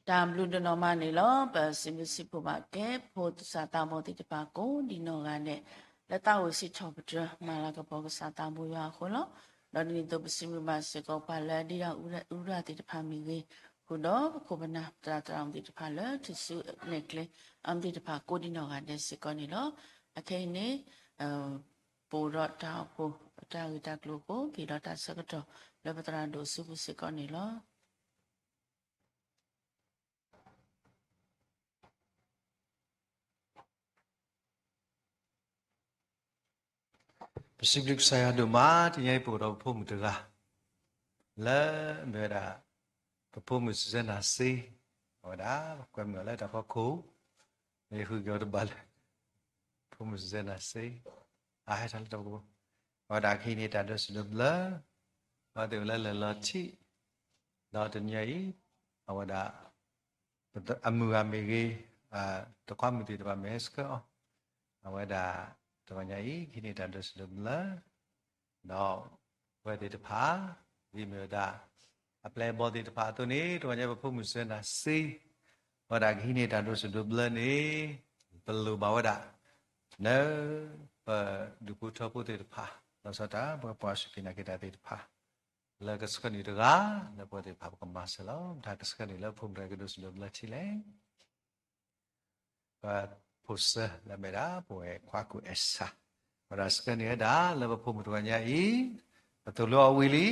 တၢ်ဘျုးဒိၣ်နီၢ်မးန့ၣ်လီၤ. ပစံးဘျုးစံးဖှိၣ်ဘၣ်က့ၤ ဖိသူၣ်စၢ်သးဘီၣ်သ့ၣ်တဖၣ်ကိးဒံးနီၢ်ဂၤဒဲး လၢသးအိၣ်စံးထီၣ်ပတြၢၤမၤလၤကပီၤကစၢ်သးဘိယွၤအဃိလီၤ. ဒီးဒ်န့ၣ်အသိး ပစံးဘျုးဘၣ်စ့ၢ်ကီး ပှၤလၢဒ့တၢ်အူရၤသ့ၣ်တဖၣ်မ့ၢ်ဂ့ၤ, ဃုာ်ဒီးပခိၣ်ပနၢ်သရၣ်သရၣ်မုၣ်သ့ၣ်တဖၣ်လၢထူၣ်စုနဲၣ်ကျဲအမုၢ်သ့ၣ်တဖၣ်ကိးဒံးနီၢ်ဂၤဒဲးစ့ၢ်ကီးန့ၣ်လီၤ. အခဲအံၤန့ၣ် ပအိၣ်ဒီးတၢ်အိၣ်ဖှိၣ် တၢ်ဂ့ၢ်တၢ်ကျိၤအဃိ ကဟ့ၣ်ဒီးတၢ်ဆၢကတီၢ်လၢပသရၣ်ဒိၣ်စုပူၤစ့ၢ်ကီးန့ၣ်လီၤ. ပစံးဘျုးကစၢ်ယွၤဒိၣ်မး တနံၤအံၤပအိၣ်ဒီးပဖိမုၣ်တဂၤ လၢအမ့ၢ်ဝဲဒၣ် ပဖိမုၣ်စံးစဲနၤစ့, အဝဲဒၣ် ပကွဲမုာ်အီၤလၢတၢ်ဖီခိၣ်, မ့ၢ်ဃုက့ၤအီၤတဘၣ်လၢ ဖိမုၣ်စံးစဲနၤစ့, အဟဲထီၣ်လၢတၢ်ဖီခိၣ်, အဝဲဒၣ်ကဟံးန့ၢ်တၢ်ဒိးစံးဒိးဘျၢ, အဝဲသ့ၣ်အိၣ်လၢလၢၢ်လီၤထံး, ဒီးတနံၤအံၤ အဝဲဒၣ် အမုၢ်ဂၤမ့ၢ်ဂ့ၤ, တခွါမုၣ်သ့ၣ်တဖၣ်မ့ၢ်ဟဲဆှၢအီၤ, အဝဲဒၣ် တဂီၤညါအံၤ ကဟံးန့ၢ်တၢ်ဒိးစံးဒိးဘျၢ, ဒီးအဝဲသ့ၣ်တဖၣ် ဒ်မ့ၢ်ဝဲဒၣ် အပျဲၢ်အဘီၣ်သ့ၣ်တဖၣ်အသိးန့ၣ် တဂီၤညါပဖိမုၣ်စံးစဲနၤစ့, အဝဲဒၣ်ကဟံးန့ၢ်တၢ်ဒိးစံးဒိးဘျၢန့ၣ် ပလိၣ်ဘၣ်ဝဲဒၣ် လၢပဒူၣ်ဖိထၢဖိသ့ၣ်တဖၣ် လီၤဆီဒၣ်တၢ် ပှၤစူၢ်က့ၤနာ်က့ၤတၢ်သ့ၣ်တဖၣ် လၢကဆှၢနုာ်တဂၤ လၢပဝဲသ့ၣ်တဖၣ်ပကမၤစၢၤလီၤ. တၢ်ကဆှၢနုာ်လၢဖိမုၣ်တဂၤကဒိးစံးဒိးဘျၢထံလဲၣ် ပဖိစၢလၢအမ့ၢ်ဒၣ် ပဝဲခွါကူၣ်အဲၣ်စၢ်, ဝဲဒၣ်ဆှၢန့ၢ်ဝဲဒၣ်လၢပဖိမုၣ်တဂီၤညါအံၤ, ပသိၣ်လိအီၤဝံၤလံ,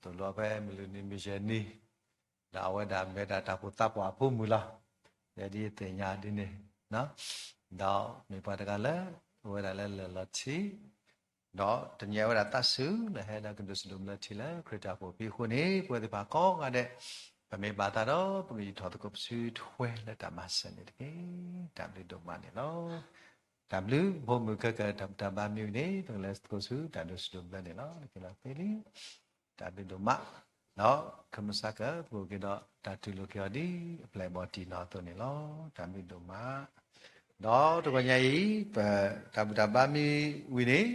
သိၣ်လိအီၤဖဲမုၢ်လွံၢ်နံၤမုၢ်ယဲၢ်နံၤ, ဒီးအဝဲဒၣ်မ့ၢ်ဝဲဒၣ်တၢ်အိၣ်ဖှိၣ်သးပှၢ်အဖိမုၣ်လီၤ. ယဲဒ်ယသ့ၣ်ညါဒ်န့ၣ်, ဒီးမ့ၢ်ပှၤတဂၤလၢ အိၣ်ဝဲဒၣ်လၢလၢၢ်လီၤထံး ဒီးတနံၤအဝဲဒၣ်သးစူၤလၢဟဲဒီးကဒိးစံးဒိးဘျၢထံလၢခရံာ်တၢ်အိၣ်ဖှိၣ်ဖံးအဃိန့ၣ် ပဝဲသ့ၣ်တဖၣ်ကိးဂၤဒဲး ပမ့ၢ်ဘၣ်သးဒီး ပကယူၢ်ထီၣ်သကိးပစုထွဲလၢတၢ်မၤစၢၤန့ၣ်တက့ၢ်. တၢ်ဘျုးဒိၣ်မးန့ၣ်လီၤ. တၢ်ဘျုး ဖိမုၣ်ခဲကၢ တၢ်ဘူၣ်တၢ်ဘါမ့ၢ်ဝံၤန့ၣ် ပကလဲၤသကိးဆူတၢ်ဒိးစံးဒိးဘျၢန့ၣ်လီၤ. နက့ၤလီၤသ့လံ တၢ်ဘျုးဒိၣ်မး, ဒီးခမုၢ်ဆါကၢ ပကအိၣ်က့ၤဒီးတၢ်တူၢ်လိာ်က့ၤအီၤဒ်အပျဲၢ်အဘီၣ်တံၢ်နီၢ်အသိးန့ၣ်လီၤ. တၢ်ဘျုးဒိၣ်မး, ဒီးတဂီၤညါအံၤ ပတၢ်ဘူၣ်တၢ်ဘါမ့ၢ်ဝံၤန့ၣ်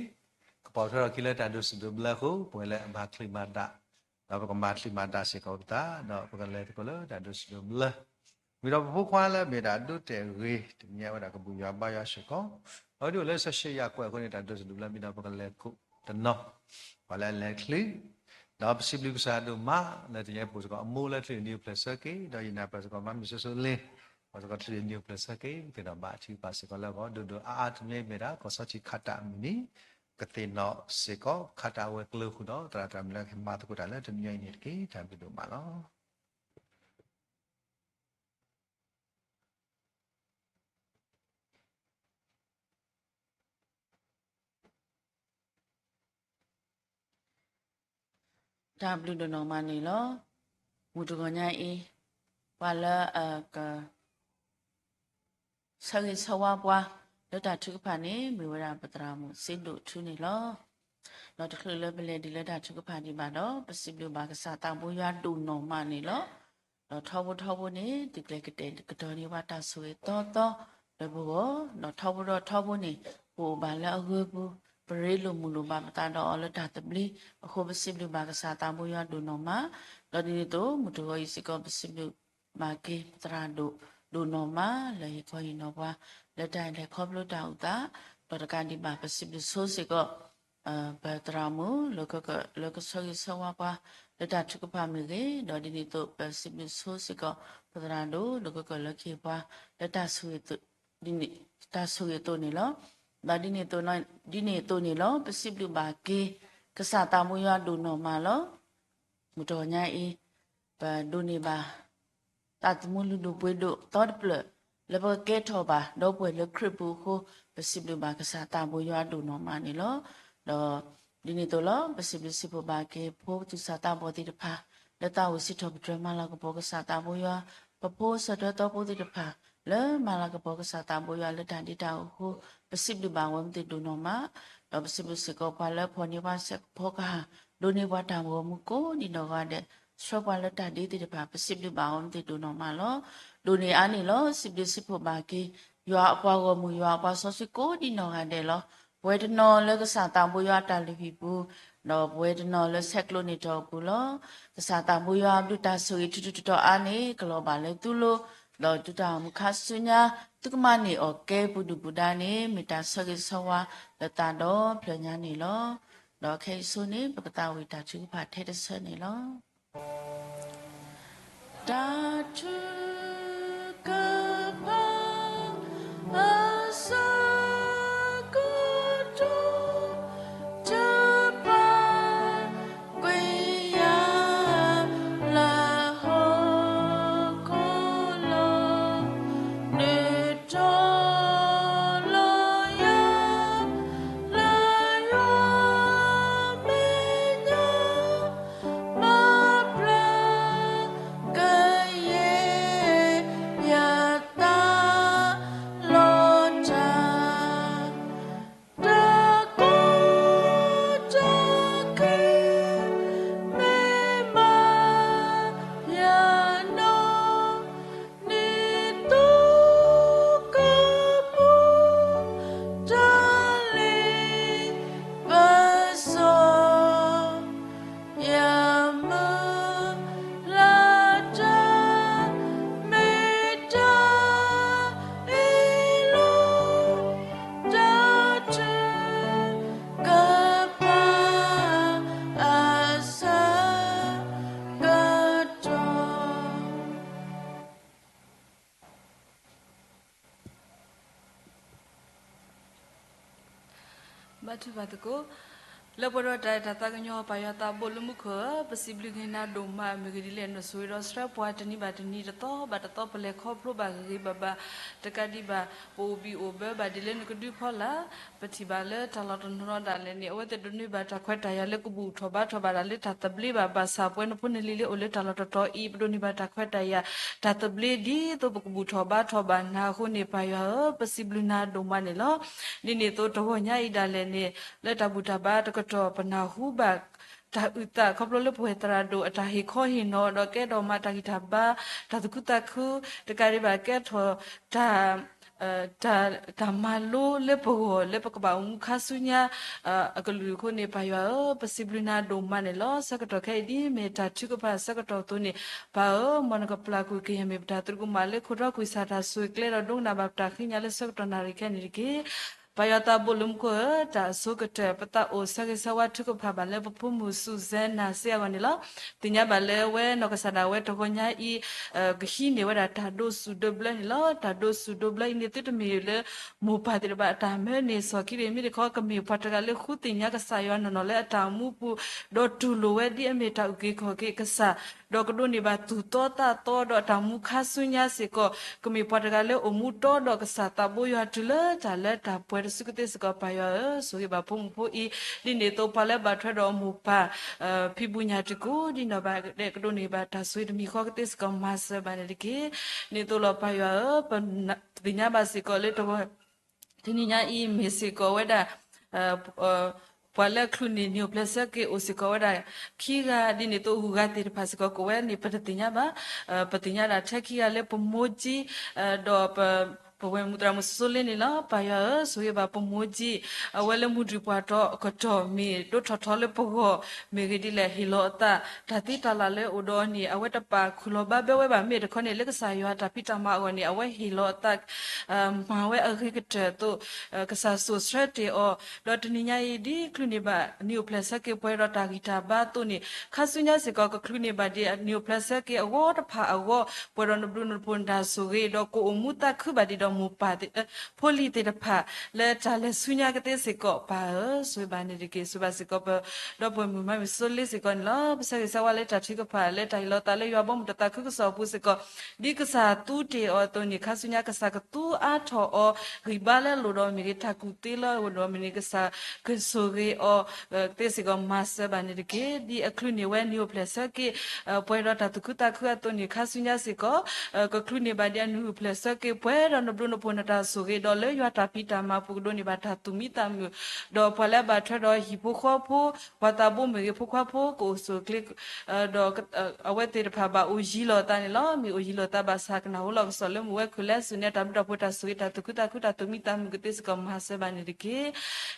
ကပိာ်ထွဲထီၣ်အခံလၢတၢ်ဒိးစံးဒိးဘျၢအဃိ ပဝဲလၢအမၤချံမၤတၢ်, ဒီးပကမၤချံမၤတၢ်စ့ၢ်ကီးပသး ဒီးပကလဲၤသကိးလၢတၢ်ဒိးစံးဒိးဘျၢ ဝံၤဒီးပဖိခွါလၢအမ့ၢ်ဒၣ်ဒိတဲာ်ဂ့ၤ တနံၤညါဝဲဒၣ်ကဘူၣ်ယွၤဘါယွၤစ့ၢ်ကီး, အဝဲဒၣ်အိၣ်လၢစီဆှံယၤကွဲးအဃိန့ၣ် တၢ်ဒိးစံးဒိးဘျၢမ့ၢ်ဒီးပကလဲၤသကိးတနီၤ, ပှၤလၢအလဲၤချုး, ဒီးပစံးဘျုးကစၢ်ဒိၣ်မး လၢတနံၤညါပအိၣ်စ့ၢ်ကီး အမိၢ်လၢချုးနံၤအိၣ်ဖျဲၣ်ဆၢက့ၤ, ဒီးယနာ်ပၢၢ်စ့ၢ်ကီး မါမုၢ်စိစိလ့ ပှၤစ့ၢ်ကီးချုးနံၤအိၣ်ဖျဲၣ်ဆၢက့ၤ ပသ့ၣ်နီၣ်ဘၣ်ထုကဖၣ်စ့ၢ်ကီးလၢအဂီၢ် ဒိၣ်ဒိၣ်အါအါတမံၤမ့ၢ်ဒၣ် ကီၢ်ဆီထံးခးတၢ်အမုၢ်နံၤ, ကသ့ၣ်နီၣ်စ့ၢ်ကီး ခးတၢ်အဝဲၤကျိၤဃုာ်ဒီး သရၣ်သရၣ်မုၣ်လၢကဟဲမၤသကိးတၢ်လၢတနံၤညါအံၤန့ၣ်တက့ၢ်. တၢ်ဘျုးဒိၣ်မးလီၤ. တၢ်ဘျုးဒိၣ်နီၢ်မးန့ၣ်လီၤ. မုၢ်တဂီၤညါအံၤ ပှၤလၢအက ဆၢဂ့ၤဆၢဝါပှၤ လၢတၢ်ထုကဖၣ်န့ၣ် မ့ၢ်ဝဲဒၣ်ပသရၣ်မုၣ်စ့ဒိၣ်ထူန့ၣ်လီၤ. ဒီးတချုးလၢပလဲၤဒံးလၢတၢ်ထုကဖၣ်ဒံးဘၣ်ဒီး ပစံးဘျုးဘၣ်ကစၢ်သးဘိယွၤဒိၣ်နီၢ်မးန့ၣ်လီၤ. ဒီးထီဘိထီဘိန့ၣ် သုကျဲၤကတဲာ်ကတီၤန့ၢ်ပှၤတၢ်ဆိၣ်ဂ့ၤသီသီ လၢပဂီၢ်, ဒီးထီဘိဒီးထီဘိန့ၣ် ပအိၣ်ဘၣ်လၢအဂၢၢ်ပူၤ, ပရ့လိာ်မုာ်လိာ်ဘၣ်ပသးဒီးအီၤလၢတၢ်သဘျ့အဃိ ပစံးဘျုးဘၣ်ကစၢ်သးဘိယွၤဒိၣ်နီၢ်မး, ဒီးဒ်န့ၣ်အသိး မုၢ်တဂီၤအံၤစ့ၢ်ကီး ပစံးဘျုးဘၣ်က့ၤပသရၣ်ဒိၣ်ဒိၣ်နီၢ်မး လၢဟ့ၣ်ခီဟ့ၣ်နီၤပှၤ လၢတၢ်အဲၣ်လဲၤခီဖျိတၢ်အုၣ်သး, ဒီးတကးဒံးဘၣ် ပစံးဘျုးဆိစ့ၢ်ကီး ပသရၣ်မုၣ် လၢကက လၢကဆၢဂ့ၤဆၢဝါပှၤ လၢတၢ်ထုကဖၣ်မ့ၢ်ဂ့ၤ, ဒီးဒ်န့ၣ်အသိး ပစံးဘျုးဆိစ့ၢ်ကီး ပသရၣ်ဒိၣ် လၢကကလၢကဟ့ၣ်ပှၤ လၢတၢ်ဆိၣ်ဂ့ၤ တၢ်ဆိၣ်ဂ့ၤအသိးန့ၣ်လီၤ. ဒီးဒ်န့ၣ်အသိးန့ၣ်လီၤ ပစံးဘျုးဘၣ်က့ၤ ကစၢ်သးဘိယွၤဒိၣ်နီၢ်မးလီၤ. မုၢ်တဂီၤညါအံၤ ပဒိးန့ၢ်ဘၣ် သးသမူလုၢ်ဒိၣ်ပှ့ၤဒိၣ်သီတဖျၢၣ် လၢပကကဲထီၣ်ဘၣ်ဒီပုၢ်ဝဲၢ်လၢခရံာ်ပူၤအဃိ ပစံးဘျုးဘၣ်ကစၢ်သးဘိယွၤဒိၣ်နီၢ်မးန့ၣ်လီၤ. ဒီးဒ်န့ၣ်အသိးလီၤ ပစံးဘျုးစံးဖှိၣ်ဘၣ်က့ၤ ဖိသူၣ်စၢ်သးဘီၣ်သ့ၣ်တဖၣ် လၢသးအိၣ်စံးထီၣ်ပတြၢၤမၤလၤကပီၤကစၢ်သးဘိယွၤ, ပဖိဆၢထၢၣ်သီဖိသ့ၣ်တဖၣ် လၢမၤလၤကပီၤကစၢ်သးဘိယွၤလၢတၢ်ဒ့တၢ်အူအဃိ, ပစံးဘျုးဘၣ်ဝဲမ့ၢ်သ့ၣ်ဒိၣ်နီၢ်မး, ဒီးပစံးဘျုးစ့ၢ်ကီးပှၤလၢဖီၣ်န့ၢ်ပှၤဆဲးဖီကဟၣ်, ဒိးန့ၢ်ပှၤတၢ်မုာ်ဂီၢ်မုာ်ကိးဒံးနီၢ်ဂၤဒဲး, ဆှၢပှၤလၢတၢ်ဒ့သ့ၣ်တဖၣ် ပစံးဘျုးဘၣ်ဝဲမ့ၢ်သ့ၣ်ဒိၣ်နီၢ်မးလီၤ. ဒိၣ်န့ၢ်အါန့ၣ်လီၤ. စံးဘျုးစံးဖှိၣ်ဘၣ်က့ၤ ယွၤအပှၤဂီၢ်မုၢ် ယွၤအပှၤစီဆှံကိးဒံးနီၢ်ဂၤဒဲးလီၤ. ပဝဲတနီၤလၢကစၢ်သးဘိယွၤအတၢ်လုၢ်ဟံၣ်ပူၤ, ဒီးပဝဲတနီၤလၢဆဲးကျိးန့ၢ်တၢ်အပူၤလီၤ. ကစၢ်သးဘိယွၤအဘျုးတၢ်ဆိၣ်ဂ့ၤထူးထူးတီၤတီၤအါန့ၣ် ကလီၤဘၣ်လၢသုလိၤ, ဒီးသုတၢ်အိၣ်မူခါဆူညါ, သုကမၤန့ၢ်အီၣ်ကဲပူၤဒုၣ်ပူၤဒါန့ၣ် မ့ၢ်တၢ်ဆၢဂ့ၤဆၢဝါလၢသးဒီဖျၢၣ်ညါန့ၣ်လီၤ. ဒီးခဲအံၤဆိန့ၣ် ပကသးဝံၣ်တၢ်ထုကဖၣ်ထဲတဆၢန့ၣ်လီၤ. တၢ်ထုကဖၣ် အဆၢကတီၢ် တပာ်ကွံာ်ယၤလၢဟီၣ်ခိၣ်လီၤ. နုာ်ထီၣ်လီၤယၤ လၢယွၤမဲာ်ညါ မၤပျၢ်ကယဲၢ်ယသးလီၤတၢ် တၢ်ကီတၢ်ခဲ မ့ၢ်မၤယၤနီၢ် နံၤသိကပူၤ တၢ်လ့ပစီ ယမုၢ်လၢ်တၢ် မ့ၢ်တၢ်အ့ၣ်လိာ် တၢ်ထုကဖၣ် အဆၢကတီၢ် ဘါထုကဖၣ်သကိး, လၢပှဲၤဒီးတၢ်အဲၣ်တၢ်သးကညီၤ ပၢ်ယွၤသးဘိလၢမူခိၣ်ဧၢ, ပစံးဘျုးက့ၤနၤဒိၣ်မး မ့ၢ်ဂ့ၢ်ဒ်လဲၣ် နဆိၣ်ဂ့ၤဒီးဆှၢပှၤတနံၤဘၣ်တနံၤ တသီဘၣ်တသီ ပလဲၤခီဖျိဘၣ်ဂ့ၤဂ့ၤဘၣ်ဘၣ် တကးဒံးဘၣ် ပအိၣ်ဘံၣ်အိၣ်ဘၢဘၣ်ဒ်လၢနကဒုးဖီလာ်, ပထံၣ်ဘၣ်လၢတၢ်လီၢ်တနီၤဒၣ်လဲာ်န့ၣ် အဝဲသ့ၣ်ဒိးန့ၢ်ဘၣ်တၢ်ခွဲးတၢ်ယာ်လၢကဘူၣ်ထီၣ်ဘါထီၣ်ဘၣ်တၢ်လၢတၢ်သဘျ့ဘၣ်, ဘၣ်ဆၣ်ပဝဲနဖိနလံၤလၢအိၣ်လၢတၢ်လီၢ်တတီၤအံၤ ပဒိးန့ၢ်ဘၣ်တၢ်ခွဲးတၢ်ယာ် တၢ်သဘျ့ဒ်သိးပကဘူၣ်ထီၣ်ဘါထီၣ်ဘၣ်နၤအဃိန့ၣ် ပၢ်ယွၤဧၢ, ပစံးဘျုးနၤဒိၣ်မးန့ၣ်လီၤ. ဒ်န့ၣ်အသိးတဂီၤညါအံၤဒၣ်လဲာ်န့ၣ် လၢတၢ်ဘူၣ်တၢ်ဘါတကတီၢ် ပနၢ်ဟူဘၣ် တၢ်အုၣ်သးခီဖျိလၢပဝဲသရၣ်ဒိၣ်အတၢ်ဟ့ၣ်ခီဟ့ၣ်နီၤ ဒီးကဲထီၣ်မၤတၢ်ဂံၢ်တၢ်ဘါ တၢ်သူၣ်ခုသးခု တကးဒံးဘၣ်ကဲထီၣ်တၢ် တၢ်မၤလိလၢပဂီၢ် လၢပကဘၣ်အိၣ်မူခါဆူညါ အကလုၢ်အဃိန့ၣ် ပၢ်ယွၤဧၢ, ပစံးဘျုးနၤဒိၣ်မးန့ၣ်လီၤ. ဆၢကတီၢ်ခဲအံၤဒ်မ့ၢ်တၢ်ထုကဖၣ်ဆၢကတီၢ်အသိးန့ၣ် ပၢ်ဧၢ, မ်နကပျၢ်ကွံာ်ကယဲၢ်မ့ၢ်ပတၢ်သရူးကမၣ်လၢခိၣ်တီကွံာ်စၢ် တၢ်ဆိၣ်ဂ့ၤကျဲဒီးဒိကနၣ်ဘၣ်ပတၢ်ဃ့ညါလၢဆၢကတီၢ်နၣ်ရံၣ်ခဲအံၤန့ၣ်တက့ၢ်. ပၢ်ယွၤသးဘိလၢမူခိၣ်ဧၢ, တၢ်အဆိကတၢၢ် ပသးအိၣ်ဆၢဂ့ၤဆၢဝါထုကဖၣ်ဘၣ်လၢပဖိမုၣ်စူၣ်စဲနၤစ့အဂီၢ်န့ၣ်လီၤ. သ့ၣ်ညါဘၣ်လၢဝဲနီၢ်ကစၢ်ဒၣ်ဝဲတဂီၤညါအံၤ ကဟံးန့ၢ်ဝဲဒၣ်တၢ်ဒိးစူၣ်ဒိးဘျၢန့ၣ်လီၤ. တၢ်ဒိးစူၣ်ဒိးဘျၢအံၤန့ၣ် သုတမ့ၢ်လၢမိၢ်ပၢ်သ့ၣ်တဖၣ်အတၢ်မၢန့ၢ် စီၤခံရ့ၣ်မ့ၢ်တခီ ကမ့ၢ်ပှၤတဂၤလၢဃုသ့ၣ်ညါကစၢ်ယွၤနီၢ်နီၢ်လၢအတၢ်အိၣ်မူပူၤ, ဒီးတူၢ်လိာ်ဝဲဒ်အမ့ၢ်တၢ်အုၣ်က့ၤခီၣ်က့ၤကစၢ်, ဒီးကဒိးန့ၢ်ဘၣ်သူၣ်သီသးသီ ဒီးတၢ်မူခါဆူညါစ့ၢ်ကီး, ကမ့ၢ်ပှၤတဂၤလၢအိၣ်မူတီဒီးကစၢ်သးဘိယွၤတုၤလၢတၢ်လၢတၢ်ပှဲၤတစုကသ့စ့ၢ်ကီး ပၢ်ယွၤဧၢ, ဆိၣ်ဂ့ၤဘၣ်ဖိမုၣ်ဖိအံၤ, ဒ်န့ၣ်အသိးပှၤလၢဘၣ်ထွဲဒီးမိၢ်ပၢ် ဖံးဘူးညၣ်တကိးဒ်နီၢ်ဘၣ်ဒဲး ကဒိးန့ၢ်ဘၣ်တၢ်ဆိၣ်ဂ့ၤတမံၤဃီကသ့စ့ၢ်ကီး မၤစၢၤဘၣ်န့ၣ်တက့ၢ်. ဒ်န့ၣ်အသိးလီၤ ပၢ်ယွၤဧၢ, ပသ့ၣ်ညါဘၣ်စ့ၢ်ကီးလၢတဂီၤ တနံၤညါအံၤမ့ၢ်စ့ၢ်ကီးဝဲဒၣ် ပှၤလၢအချုးန့ၢ်နံၣ်အိၣ်ဖျဲၣ်ဆၢက့ၤအိၣ်စ့ၢ်ကီးဝဲဒၣ်ခံဂၤ, ဒ်န့ၣ်အသိးဂုၤဂၤသ့ၣ်တဖၣ်စ့ၢ်ကီး ကအိၣ်ဝဲန့ၣ် ပတသ့ၣ်ညါဘၣ်. ပသ့ၣ်ညါဒၣ်ထဲခံဂၤလၢပမိၢ်ကၠံ ဒီးပဝဲၢ်မုၣ်သရၣ်မုၣ်စိၤစိၤလ့န့ၣ်လီၤ. ပၢ်ယွၤဧၢ, ဆိၣ်ဂ့ၤဘၣ်ပမိၢ်ကၠံ, အဝဲလၢမူဒံးပှၢ်ထီၣ်အကတီၢ် မ့ၢ်ဒိၣ်ထီၣ်ထီလၢပဂီၢ်, မ့ၢ်ဂ့ၢ်ဒ်လဲၣ် ဟ့ၣ်လီၤအသး, တၢ်သ့တၢ်လၢ်လၢအိၣ်ဒီးအီၤန့ၣ် အဝဲတပာ်ခူၣ်လီၤဘါဘၢဝဲဘၣ်. မ့ၢ်တခီန့ၣ် လၢကစၢ်ယွၤတၢ်ဖံးတၢ်မၤအဂီၢ်န့ၣ် အဝဲဟ့ၣ်လီၤအသး မၤဝဲအဂ့ၤကတၢၢ်အသိး ကစၢ်စိာ်ဆှၢတ့ၢ်အီၤ, ဒီးတနံၤညါအံၤ ဒ်ချုးန့ၢ်ဘၣ်နံၣ်အိၣ်ဖျဲၣ်ဆၢက့ၤပှဲၤဒီးတၢ်ဂံၢ်တၢ်ဘါအသိးန့ၣ် ခါဆူညါစ့ၢ်ကီး ကချုးန့ၢ်ဘၣ်ဒံးနံၣ်အိၣ်ဖျဲၣ်ဆၢက့ၤအဂီၢ်တဖၣ်အဂီၢ် ပှဲၤဒီးနဘျုးနဖှိၣ်နတၢ်ဆိၣ်ဂ့ၤ ဒီးကအိၣ်မူသးခုဘၣ်ဒံးဒီး မိၢ်ပၢ်သ့ၣ် ဖိလံၤသ့ၣ်တဖၣ် လၢတၢ်လဲၤဆူညါကသ့စ့ၢ်ကီး ပၢ်ဧၢ, ဆိၣ်ဂ့ၤဘၣ်န့ၣ်တက့ၢ်. ဆိၣ်ဂ့ၤဘၣ်စ့ၢ်ကီး ပဒီပုၢ်ဝဲၢ်မုၣ်မၤမုၣ်စိလ့စ့ၢ်ကီးန့ၣ်လီၤ. ပဆၢဂ့ၤဆၢဝါလၢတၢ်ထုကဖၣ် လၢတၢ်ဟ့ၣ်လီၤသးလၢယွၤဘီမုၢ်တၢ်သးခုကစီၣ်အပူၤစ့ၢ်ကီး ဒ်ကစၢ်သူတ့ၢ်အီၤအသိးန့ၣ် ခါဆူညါကစၢ်ကသူအါထီၣ်အီၤ ဂံၢ်ဘါလၢအလိၣ်ဒီးမ့ၢ်ဂ့ၤ တၢ်ကူၣ်သ့လၢအလိၣ်ဒီးမ့ၢ်ဂ့ၤ ကစၢ်ကဆိၣ်ဂ့ၤအီၤ သ့စ့ၢ်ကီး မၤစၢၤဘၣ်န့ၣ်တက့ၢ်. ဒ်အချုးန့ၢ်ဝဲနံၤအိၣ်ဖျဲၣ်ဆၢက့ၤ ပှဲၤဒီးတၢ်သူၣ်ခုသးခုအသိးန့ၣ် ခါဆူညါစ့ၢ်ကီး ကချုးန့ၢ်ဘၣ်ဒ်အနံၤအိၣ်ဖျဲၣ်ဆၢက့ၤ ပှဲၤဒီးနဘျုးနဖှိၣ်နတၢ်ဆိၣ်ဂ့ၤ ဒီးလၢယွၤတၢ်ဖံးတၢ်မၤပူၤကဒိးန့ၢ်ဘၣ်တၢ်သူၣ်မံသးမုာ် ဒီးပှၤလၢအဘၣ်ထွဲဒီးဟံၣ်ဖိဃီဖိ ပှၤသးဘိမ့ၢ်ဂ့ၤ ဖိခွါဖိကအိၣ်ဆူၣ်အိၣ်ချ့ ဒီးအဝဲသ့ၣ်တဖၣ်ဘၣ်အိၣ်ယံၤလိာ်သးန့ၣ်လီၤ. မ့ၢ်အိၣ်ယံၤလိာ်သးဘၣ်ဆၣ် ကနၢ်ဟူလီၤကစီၣ်လၢမုၢ်ဝဲၢ်ခုၣ်လၢအစူၢ်န့ၣ် တၢ်ဘျုးတၢ်ဖှိၣ်တၢ်ဆိၣ်ဂ့ၤတၢ်သူၣ်ခုသးခုတၢ်သူၣ်မံသးမုာ်ကသ့စ့ၢ်ကီး မၤစၢၤဘၣ်န့ၣ်တက့ၢ်.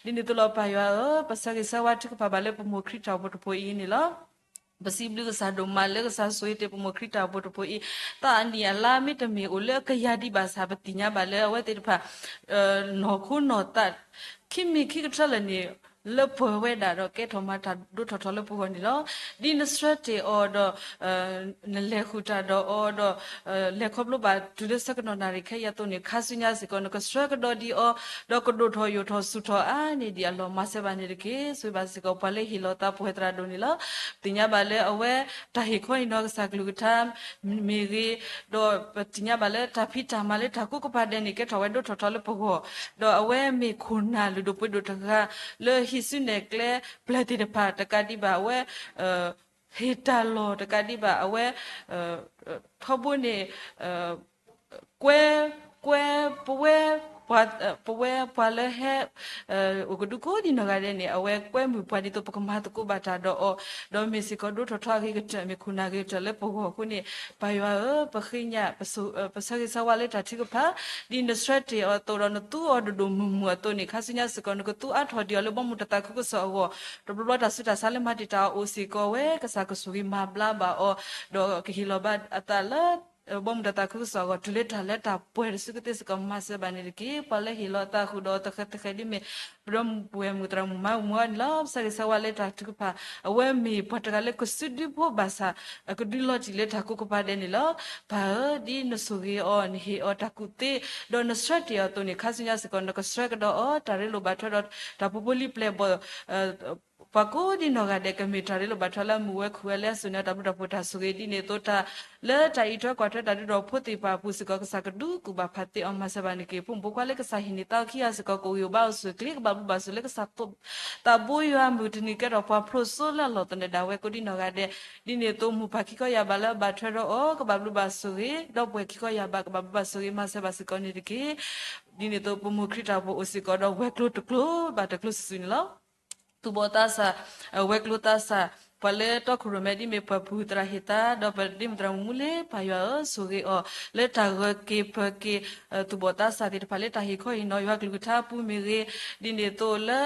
ဒ်န့ၣ်အသိးလီၤ ပၢ်ယွၤဧၢ, ပဆၢဂ့ၤဆၢဝါထုကဖၣ်ဘၣ်လၢပမိၢ်ခရံာ်တၢ်အိၣ်ဖှိၣ်တဖိအံၤန့ၣ်လီၤ. ပစံးဘျုးကစၢ်ဒိၣ်မးလၢကစၢ်ဆိၣ်ဂ့ၤတ့ၢ်ပမိၢ်ခရံာ်တၢ်အိၣ်ဖှိၣ်တဖိအံၤ သးအနံၣ်အလါမ့တမ့ၢ်အိၣ်လၢအကယၤဒံးဘၣ်ဆၣ် ပသ့ၣ်ညါဘၣ်လၢအဝဲသ့ၣ်တဖၣ် နီၢ်ခိနီၢ်သး ခံမံၤခံကတၢၢ်လၢာ်န့ၣ် လၢပှဲၤဝဲဒၣ်ဒီးကဲထီၣ်မၤတၢ်ဒိၣ်ထီၣ်ထီလၢပဂီၢ်န့ၣ်လီၤ. ဒ်နဆှၢတ့ၢ်အီၤဒီး နလဲၤဃုာ်တၢ်ဒီးအီၤဒီး လဲၤခီဖျိဘၣ်တုၤလၢဆၢကတီၢ်နၣ်ရံၣ်ခဲအံၤအသိးန့ၣ် ခါဆူညါစ့ၢ်ကီး နကဆှၢကဒီးဒံးအီၤ ဒီးကဒိၣ်ထီၣ်ယိာ်ထီၣ်ဆူၣ်ထီၣ်အါန့ၢ်ဒံးအလီၢ် မၤစၢၤဘၣ်န့ၣ်တက့ၢ်. ဆိၣ်ဂ့ၤဘၣ်စ့ၢ်ကီး ပှၤလၢဟ့ၣ်လီၤသးပဝဲသရၣ်ဒိၣ်န့ၣ်လီၤ. ပသ့ၣ်ညါဘၣ်လၢအဝဲ တၢ်ဟ့ၣ်ခီဟ့ၣ်နီၤကစၢ်ကလုၢ်ကထါ မ့ၢ်ဂ့ၤ ဒီးပသ့ၣ်ညါဘၣ်လၢတၢ်ဖံးတၢ်မၤလၢတၢ်ကူၣ်ကပၤဒဲးန့ၣ် ကဲထီၣ်ဝဲဒိၣ်ထီၣ်ထီလၢပဂီၢ်, ဒီးအဝဲမ့ၢ်ခိၣ်နၢ်လုၢ်ဒိၣ်ပှ့ၤဒိၣ်တဂၤ လၢဟံးစုနဲၣ်ကျဲပျဲၢ်သ့ၣ်တဖၣ် တကးဒံးဘၣ်အဝဲ ဟ့ၣ်တၢ်လီၢ်တကးဒံးဘၣ်အဝဲ ထီဘိန့ၣ် ကွဲ ကွဲ ပဝဲ ပဝဲပှၤလၢဟဲ အိၣ်ကဒုကိးဒံးနီၢ်ဂၤဒဲးန့ၣ် အဝဲကွဲမုာ်ပှၤဒ်သိးပကမၤသကိးဘၣ်တၢ်ဒီးအီၤ, ဒီးမ့ၢ်စ့ၢ်ကီးဒိၣ်ထီၣ်ထီအဂ့ၤကတၢၢ် မ့ၢ်ခိၣ်နၢ်ဂ့ၤကတၢၢ်လၢပဂီၢ်အဃိန့ၣ် ပၢ်ယွၤဧၢ, ပဃ့ညါ ပဆၢဂ့ၤဆၢဝါလၢတၢ်ထုကဖၣ် ဒ်နဆှၢတ့ၢ်အီၤအသိးဒီးနသူအီၤဒိၣ်ဒိၣ်မုၢ်မုၢ်အသိးန့ၣ် ခါဆူညါစ့ၢ်ကီး နကသူအါထီၣ်ဒံးအီၤလၢဘီမုၢ်တၢ်သးခုကစီၣ်အဂီၢ်, တဘျီဘျီတၢ်ဆူးတၢ်ဆါလၢမၤတံာ်တာ်အီၤအိၣ်စ့ၢ်ကီးဝဲ ကစၢ်ကဆိၣ်ဂ့ၤမၤဘျါဘၣ်အီၤ, ဒီးကဟ့ၣ်လီၤဘၣ်အသးလၢ ဘီမုၢ်တၢ်သးခုကစီၣ်အဂီၢ် တုၤလၢတၢ်လၢတၢ်ပှဲၤတစုကသ့စ့ၢ်ကီး မၤစၢၤဘၣ်န့ၣ်တက့ၢ်. ပှၤလၢဟ့ၣ်လီၤသးဃုာ်ဒီးသဃဲၤသဃဲၤဒ်မ့ၢ် ပဒီပုၢ်ဝဲၢ်မုၣ်သရၣ်မုၣ်မါမုၢ်အီၤန့ၣ်လီၤ. ပဆၢဂ့ၤဆၢဝါလၢတၢ်ထုကဖၣ် အဝဲမ့ၢ်ပှၤတဂၤလၢကစုဒုဖိဘၣ်ဆၣ် အကဒုးလီၤတံၢ်လၢတၢ်ကူၣ်ကပၤဒဲးန့ၣ်လီၤ. ပၢ်ဧၢ, ဒ်နဆိၣ်ဂ့ၤအီၤ နဟ့ၣ်အီၤတၢ်ကူၣ်သ့, ဒီးနဆှၢတ့ၢ်အီၤအသိးန့ၣ် ခါဆူညါစ့ၢ်ကီး နကဆှၢကဒီးအီၤ တၢ်ရ့လိာ်ဘၣ်ထွဲဒီး တၢ်ဖိဖိလံၤပျဲၢ်ဘီၣ် ပှၤကိးဒံးနီၢ်ဂၤဒဲး ကမ့ၢ်တၢ်ရ့လိာ်ဘၣ်ထွဲလၢမုၢ်ဝဲၢ်ခုၣ်ဝဲလၢအစိၤန့ၣ် တၢ်ဘျုးတၢ်ဖှိၣ်တၢ်ဆိၣ်ဂ့ၤဒ်န့ၣ်အသိးတၢ် လၢတၢ်အံးထွဲကွၢ်ထွဲတၢ်ဒုးဒီးဖိသ့ၣ်တဖၣ်အပူၤစ့ၢ်ကီး ကစၢ်ကဒုးကူၣ်ဘၣ်ဖးသ့အီၤ မၤစၢၤဘၣ်န့ၣ်တက့ၢ်. ဖိမုၣ်ဖိခွါလၢကစၢ်ဟ့ၣ်န့ၢ်သးအိၣ်ခံဂၤစ့ၢ်ကီး ကအိၣ်ဂံၢ်အိၣ်ဘါအိၣ်ဆူၣ်အိၣ်ချ့ ကဘၣ်ဘျုးဘၣ်ဆိၣ်လၢကစၢ် သးဘိယွၤမုၢ်တနံၤကဲထီၣ်ပှၤဖျိးစိလၢအလီၢ်သနၢၣ်ဒၣ်ဝဲကိးဒံးနီၢ်ဂၤဒဲး, ဒ်န့ၣ်အသိးမိၢ်ပၢ်ခံခီယာ်ဘးလၢအဘၣ်ထွဲဒီးအီၤ ကဘၣ်ဘျုးဘၣ်ဆိၣ်ဂ့ၤ, ဒီပုၢ်ဝဲၢ်ခံခီယာ်ဘး ကဘၣ်ဘျုးဘၣ်ဆိၣ်ဂ့ၤမၤစၢၤဘၣ်စ့ၢ်ကီးန့ၣ်တက့ၢ်. ဒ်န့ၣ်အသိးပမိၢ်ခရံာ်တၢ်အိၣ်ဖှိၣ်အိၣ်စ့ၢ်ကီးဒီးဝဲၤကျိၤတကျိၤဘၣ်တကျိၤစုာ်စုာ်န့ၣ်လီၤ. သူၣ်ဘီၣ်သးစၢ်, ဝဲၤကျိၤသးစၢ်, ပှၤလၢတီခိၣ်ရိၣ်မဲဒ်မ့ၢ်ပှၤပူၤသရၣ်ဟ့ၣ်သါ ဒီးပဒ့မုၣ်သရၣ်မုၣ်မူလ့ ပၢ်ယွၤဧၢ ဆိၣ်ဂ့ၤအီၤ လၢတၢ်ဂၢၢ်က့ၤပၢၤက့ၤ သူၣ်ဘီၣ်သးစၢ်သ့ၣ်တဖၣ်လၢတၢ်ဟ့ၣ်ခီဟ့ၣ်နီၤယွၤကလုၢ်ကထါအပူၤမ့ၢ်ဂ့ၤ, ဒ်န့ၣ်အသိးလၢ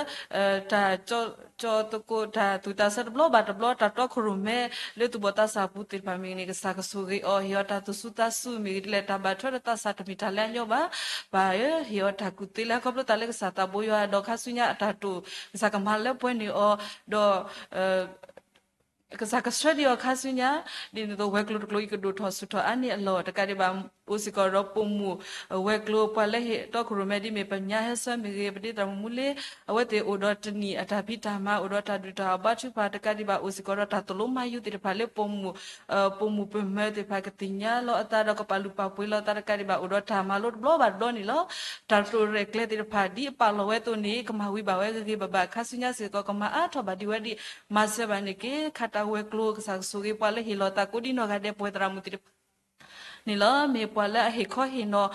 တၢ် ကၠီသကိးတၢ်သူၣ်တၢ်ဆၢတဘျီဘၣ်တဘျီ တၢ်တီခိၣ်ရိၣ်မဲ လၢသူၣ်ဘီၣ်သးစၢ်အပူၤသ့ၣ်တဖၣ်မ့ၢ်ဂ့ၤန့ၣ် ကစၢ်ကဆိၣ်ဂ့ၤအီၤ ဟ့ၣ်အီၤတၢ်သူၣ်စူၤသးစူၤမ့ၢ်ဂ့ၤဒ်လဲၣ် တၢ်ဘၣ်ထွဲဒီးသးစၢ်တမ့ၢ်တၢ်လၢအညီဘၣ်. ပၢ်ဧၢ, ဟ့ၣ်အီၤတၢ်ကူၣ်သ့လၢခီဖျိသးလၢကစၢ်သးဘိယွၤ ဒီးခါဆူညါအတၢ်တိာ် ကစၢ်ကမၤလၢပှဲၤန့ၢ်အီၤ, ဒီး ကစၢ်ကဆှၢဒံးအီၤခါဆူညါ, ဒ်န့ၣ်အသိးဝဲၤကျိၤတကျိၤအံၤကဒိၣ်ထီၣ်ဆူၣ်ထီၣ်အါန့ၢ်အလီၢ် တကးဒံးဘၣ် အိၣ်စ့ၢ်ကီးဒီးပိာ်မုၣ် ဝဲၤကျိၤပှၤလၢဟ့ၣ်တီခိၣ်ရိၣ်မဲဒ်မ့ၢ်ပညါဟဲဆၢမ့ၢ်ဂ့ၤ ပဒ့သရၣ်မုၣ်မူလ့ အဝဲသ့ၣ်အိၣ်ဒီးတနံၣ်အတၢ်ဖံးတၢ်မၤ အိၣ်ဒီးတၢ်ဒုၣ်တၢ်အီၣ်ဘါထုကဖၣ် တကးဒံးဘၣ်အိၣ်စ့ၢ်ကီးဒီးတၢ်သိၣ်လိမၤယူၤသ့ၣ်တဖၣ်လၢပိာ်မုၣ် ပိာ်မုၣ်ပမၢၤသ့ၣ်တဖၣ်ကသ့ၣ်ညါလီၤအသးဒီးကပာ်လုၢ်ပာ်ပှ့ၤလီၤအသးတကးဒံးဘၣ် အိၣ်ဒီးတၢ်မၤလိတဘျီဘၣ်တဘျီန့ၣ်လီၤ. တၢ်တိာ်ရဲၣ်ကျဲၤသ့ၣ်တဖၣ် ဒ်အပာ်လီၤဝဲအသိးန့ၣ် ကမၤဝံၤဘၣ်ဝဲဂ့ၤဂ့ၤဘၣ်ဘၣ် ခါဆူညါစ့ၢ်ကီး ကမၤအါထီၣ်ဘၣ်ဒံးဝဲဒ် မၤစၢၤဘၣ်န့ၣ်က့ၤ ခါတၢ်ဝဲၤကျိၤ ကစၢ်ကဆိၣ်ဂ့ၤပှၤလၢဟ့ၣ်လီၤသးကိးဒံးနီၢ်ဂၤဒဲး ပဝဲသရၣ်မုၣ်သ့ၣ်တဖၣ် န့ၣ်လီၤ. မ့ၢ်ပှၤလၢအဟ့ၣ်ခီဟ့ၣ်နီၤ